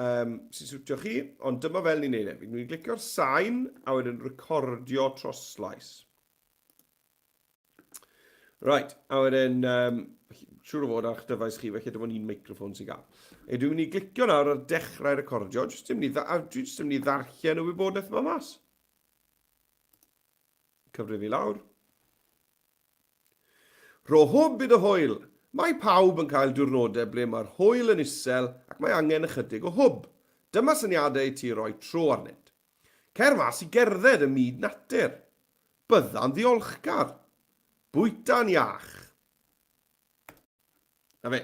um, sy'n siwtio chi, ond dyma fel ni'n neud e. Fi'n mynd i glicio'r sain a wedyn recordio troslais. Right, a wedyn, um, siŵr o fod ar eich dyfais chi, felly dim ond un meicroffon sy'n gael. E, dwi'n mynd i glicio nawr ar dechrau recordio, jyst yn mynd i, dwi jyst yn mynd i ddarllen y wybodaeth yma mas. Cyfrif i lawr. Rho hwb i dy hwyl! Mae pawb yn cael diwrnodau ble mae'r hwyl yn isel ac mae angen ychydig o hwb. Dyma syniadau i ti roi tro arnynt. Cer mas i gerdded ym myd natur. Bydda'n ddiolchgar. Bwyta'n iach. Na fe.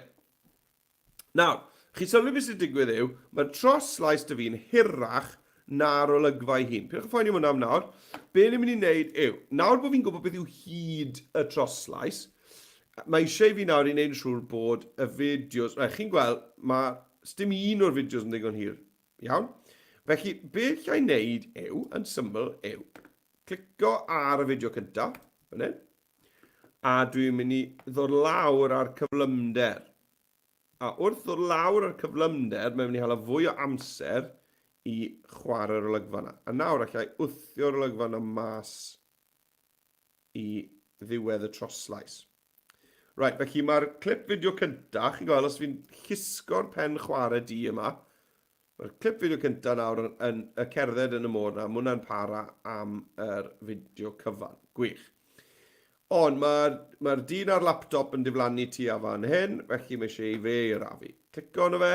Nawr, chi sylwi beth sy'n digwydd yw, mae'r troslais dy fi'n hirach na'r olygfa ei hun. Pidwch â phoeni am hwnna am nawr. Be ni'n mynd i wneud yw, nawr bod fi'n gwybod beth yw hyd y troslais, mae eisiau i fi nawr i wneud yn siŵr bod y fideos... Right, chi'n gweld, mae dim un o'r fideos yn ddigon hir. Iawn? Felly, be allai wneud yw, yn syml, yw clicio ar y fideo cyntaf, fan hyn, a dwi'n mynd i ddod lawr ar cyflymder. A wrth ddod lawr ar cyflymder, mae'n mynd i hala fwy o amser i chwarae'r olygfa yna. A nawr allai wthio'r olygfa yna mas i ddiwedd y troslais. Right, felly mae'r clip fideo cyntaf, chi'n gweld os fi'n llusgo'r pen chwarae di yma, Mae'r clip fideo cyntaf nawr yn, yn y cerdded yn y môr na, mae hwnna'n para am yr fideo cyfan. Gwych. Ond mae'r mae dyn ar laptop yn diflannu tua fan hyn, felly mae eisiau i fe i arafu. Clicio arno fe,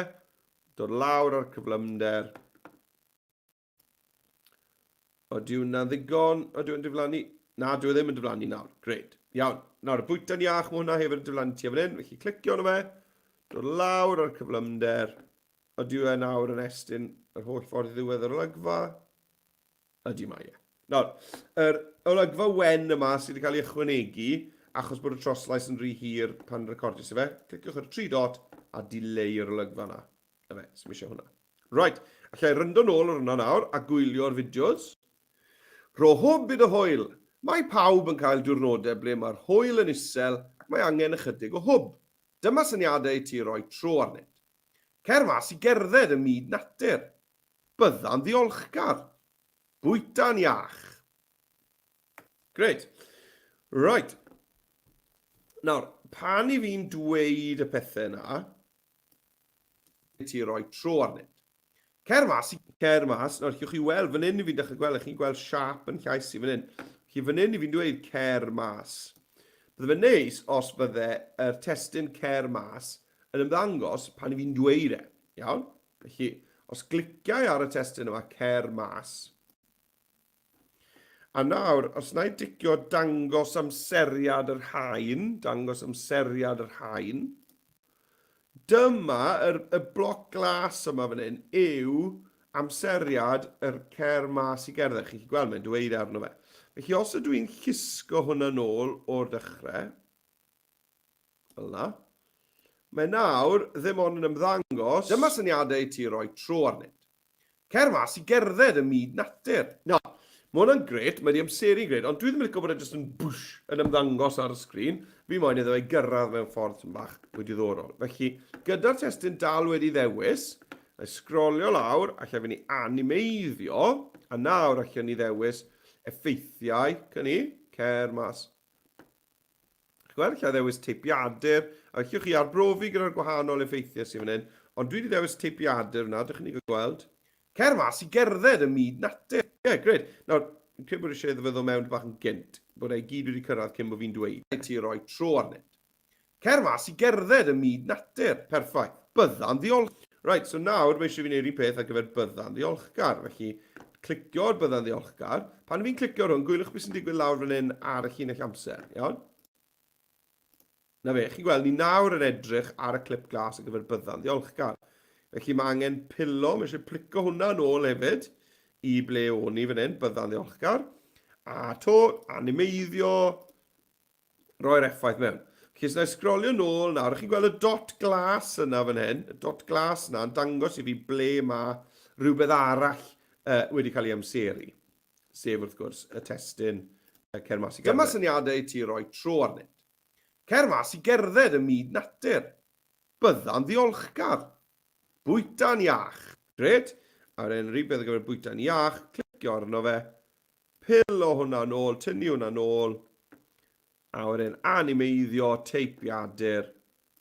dod lawr ar cyflymder. Ydy hwnna'n ddigon? Ydy hwnna'n diflannu? Na, dwi e ddim yn diflannu nawr. Gret. Iawn. Nawr, y bwyta'n iach, mae hwnna hefyd yn diflannu tua fan hyn. Felly clicio arno fe, dod lawr ar cyflymder. Ydy e nawr yn estyn yr holl ffordd i ddiwedd yr olygfa? Ydy mae e. Nawr, yr olygfa wen yma sydd wedi cael ei ychwanegu achos bod y troslais yn rhy hir pan recordiais i fe, cliciwch ar y tri dot a dileu yr olygfa yna. Na fe, sy'n eisiau hwnna. Right, allai ryndo nôl ar hwnna nawr a gwylio'r fideos. Rho hwb i dy hwyl! Mae pawb yn cael diwrnodau ble mae'r hwyl yn isel ac mae angen ychydig o hwb. Dyma syniadau i ti roi tro arnynt. Cer mas i gerdded ym myd natur. Bydda'n ddiolchgar. Bwyta'n iach. Grêt. Right. Nawr, pan i fi'n dweud y pethau yna, ti roi tro arnynt. Cer mas i cer mas. Nawr, chi'ch chi weld, fan hyn i fi'n dechrau gweld, chi'n gweld siap yn llais i fan hyn. Chi fan hyn i fi'n dweud cer mas. Bydde fe'n neis os bydde yr testun cer mas yn ymddangos pan i fi'n dweud e. Iawn? Felly, os gliciau ar y testun yma, cer mas. A nawr, os na i dicio dangos amseriad yr haen, dangos amseriad yr haen, dyma, yr, y bloc glas yma fan hyn, yw amseriad yr cer mas i gerdded. Chi'n gweld, mae'n dweud arno fe. Felly, os ydw i'n llusgo hwnna nôl o'r dechrau, Fel 'na. Mae nawr ddim ond yn ymddangos. Dyma syniadau i ti roi tro arnynt. Cer mas i gerdded ym myd natur. Nawr, mae hwnna'n grêt, mae 'di amseru'n grêt, ond dwi ddim yn licio bod e jyst yn bwsh yn ymddangos ar y sgrin. Fi moyn iddo fe gyrraedd mewn ffordd tipyn bach mwy diddorol. Felly, gyda'r testun dal wedi ddewis, na i sgrolio lawr, allai fynd i animeiddio, a nawr allwn ni ddewis effeithiau, cyni, cer mas. Chi'n gweld, allai ddewis teipiadur, a allwch chi arbrofi gyda'r gwahanol effeithiau sydd fan hyn, ond dwi wedi dewis teipiadur fyna, dych chi'n ei gweld. Cer mas i gerdded ym myd natur. Ie, yeah, gred. Nawr, fi'n credu bod eisiau iddo fe ddod mewn bach yn gynt, bod e i gyd wedi cyrraedd cyn bod fi'n dweud. Rhaid ti roi tro arnynt. Cer mas i gerdded ym myd natur. Perffaith. Bydda'n ddiolch. Right, so nawr mae eisiau fi wneud yr un peth ar gyfer bydda'n ddiolchgar. Felly, clicio ar bydda'n ddiolchgar. Pan fi'n clicio ar hwn, gwyliwch beth sy'n digwydd lawr fan hyn ar y llinell amser. Iawn? Na fe, chi'n gweld, ni nawr yn edrych ar y clip glas ar gyfer bydda'n ddiolchgar. Felly mae angen pilo, mae eisiau plico hwnna yn ôl hefyd i ble o'n i fan hyn, bydda'n ddiolchgar. A to, animeiddio, roi'r effaith mewn. Felly, os na i sgrolio nôl nawr, chi'n gweld y dot glas yna fan hyn, y dot glas yna yn dangos i fi ble mae rhywbeth arall uh, wedi cael ei amseru, sef wrth gwrs y testun uh, cer mas i gerdded. Dyma syniadau i ti roi tro arnynt. Cer mas i gerdded ym myd natur. Bydda'n ddiolchgar. Bwyta'n iach. Gret. A'r un rhywbeth ar gyfer bwyta'n iach, clicio arno fe, Pilo hwnna nôl, tynnu hwnna nôl, a wedyn animeiddio teipiadur.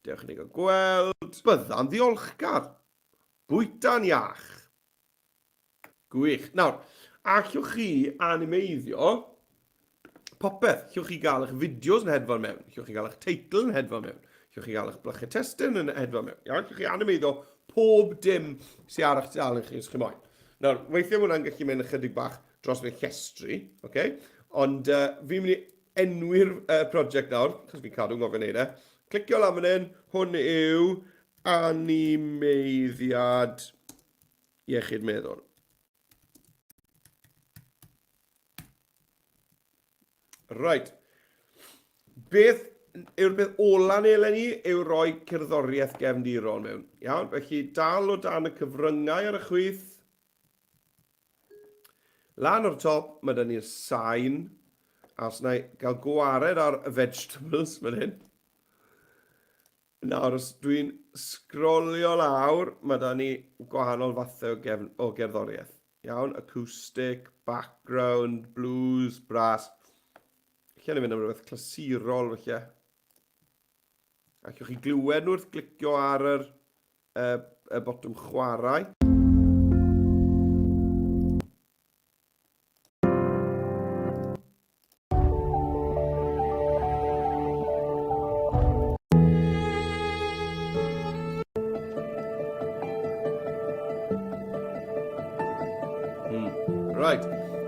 Dewch i ni gael gweld. Bydda'n ddiolchgar. Bwyta'n iach. Gwych. Nawr, allwch chi animeiddio popeth. Allwch chi gael eich fideos yn hedfan mewn. Allwch chi gael eich teitl yn hedfan mewn. Allwch chi gael eich blychau testun yn hedfan mewn. Iawn, allwch chi animeiddio pob dim sy'n ar eich tudalen chi os chi moyn. Nawr, weithiau mae hwnna'n gallu mynd ychydig bach dros fy llestri, okay? Ond uh, fi'n mynd i enwi'r uh, prosiect nawr, achos fi'n cadw'n gofio wneud e. Clicio lan fan hyn, hwn yw animeiddiad iechyd meddwl. Right. Beth yw'r peth ola ni eleni yw rhoi cerddoriaeth gefndirol mewn. Iawn, felly dal o dan y cyfryngau ar y chwith. Lan o'r top, mae da ni'r sain. A os na i gael gwared ar y vegetables fan hyn. Nawr, os dwi'n sgrolio lawr, mae da ni gwahanol fathau o, gefn, o gerddoriaeth. Iawn, acoustic, background, blues, brass. Lle ni fynd am rhywbeth clasurol, felly. Allwch chi glywed nhw wrth glicio ar yr, uh, y botwm chwarae.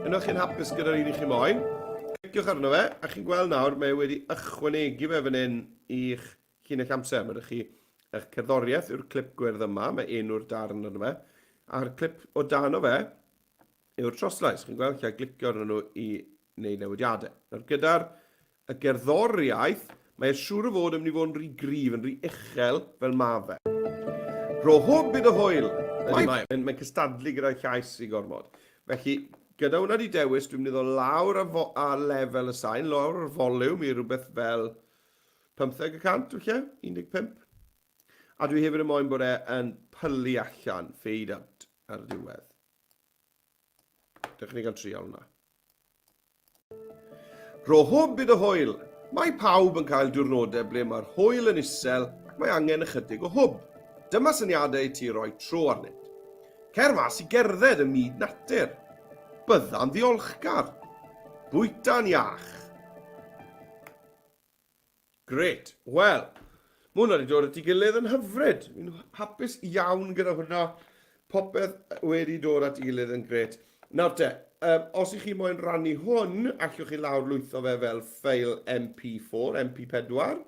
Unwaith chi'n hapus gyda'r un i chi moyn, cliciwch arno fe, a chi'n gweld nawr mae e wedi ychwanegu fe fan hyn i'ch llinell amser. Mae ydych chi, eich cerddoriaeth yw'r clip gwyrdd yma, mae enw'r darn arno fe, a'r clip o dan o fe yw'r troslais. Chi'n gweld lle glicio arno nhw i wneud newidiadau. Nawr gyda'r y gerddoriaeth, mae e siŵr o fod yn mynd i fod yn rhy gryf, yn rhy uchel fel ma fe. Rho hwb iddo hwyl! Ydy, mae. Mae'n mae cystadlu gyda'r llais i gormod. Felly, gyda hwnna di dewis, dwi'n mynd i ddod lawr a, fo, a lefel y sain, lawr o'r foliwm i rhywbeth fel 15 y cant, falle, 15. A dwi hefyd yn moyn bod e yn pylu allan, fade out, ar y diwedd. Dewch i ni gael trial hwnna. Rho hwb i dy hwyl! Mae pawb yn cael diwrnodau ble mae'r hwyl yn isel ac mae angen ychydig o hwb. Dyma syniadau i ti roi tro arnynt. Cer mas i gerdded ym myd natur. Bydda'n ddiolchgar. Bwyta'n iach. Grêt. Wel, mae hwnna wedi dod at ei gilydd yn hyfryd. Fi'n hapus iawn gyda hwnna. Popeth wedi dod at ei gilydd yn grêt. Nawr te, um, os ych chi moyn rannu hwn, allwch chi lawr lwytho fe fel ffeil MP4, MP4,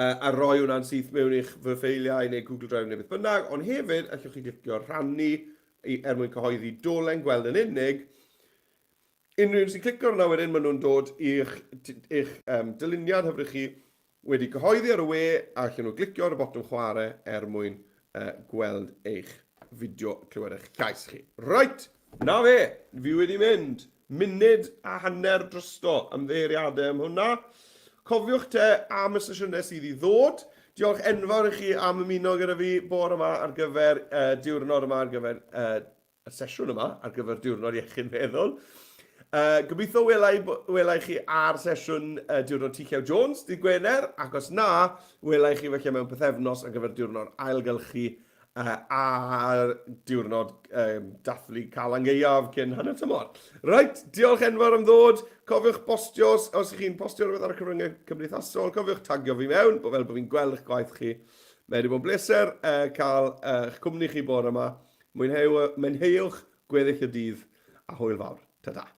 uh, a roi hwnna'n syth mewn i'ch fy ffeiliau neu Google Drive neu beth bynnag, ond hefyd allwch chi glicio rhannu i, er mwyn cyhoeddi dolen gweld yn unig, Unrhyw un sy'n clicio arno wedyn, maen nhw'n dod i'ch, i'ch um, dyluniad hyfryd chi wedi cyhoeddi ar y we a allan nhw glicio ar y botwm chwarae er mwyn uh, gweld eich fideo, clywed eich llais chi. Right, na fe, fi wedi mynd. Munud a hanner drosto ymddiheuriadau am hwnna. Cofiwch te am y sesiynau sydd i ddod. Diolch enfawr i chi am ymuno gyda fi bore yma ar gyfer uh, diwrnod yma ar gyfer uh, y sesiwn yma ar gyfer Diwrnod Iechyd Meddwl. Uh, gobeithio welai, welai chi ar sesiwn uh, Diwrnod T. Llew Jones, dydd Gwener, ac os na, welai chi felly mewn pythefnos ar gyfer diwrnod ailgylchu uh, a diwrnod um, dathlu Calan Gaeaf cyn hanner tymor. Reit, diolch enfawr am ddod. Cofiwch bostio, os, os ych chi'n postio rhywbeth ar y cyfryngau cymdeithasol, cofiwch tagio fi mewn, fel bod fi'n gweld eich gwaith chi. Mae wedi bod yn bleser uh, cael eich uh, cwmni chi bore yma. Mwynheu, mwynheuwch gweddill y dydd a hwyl fawr. Ta-ta.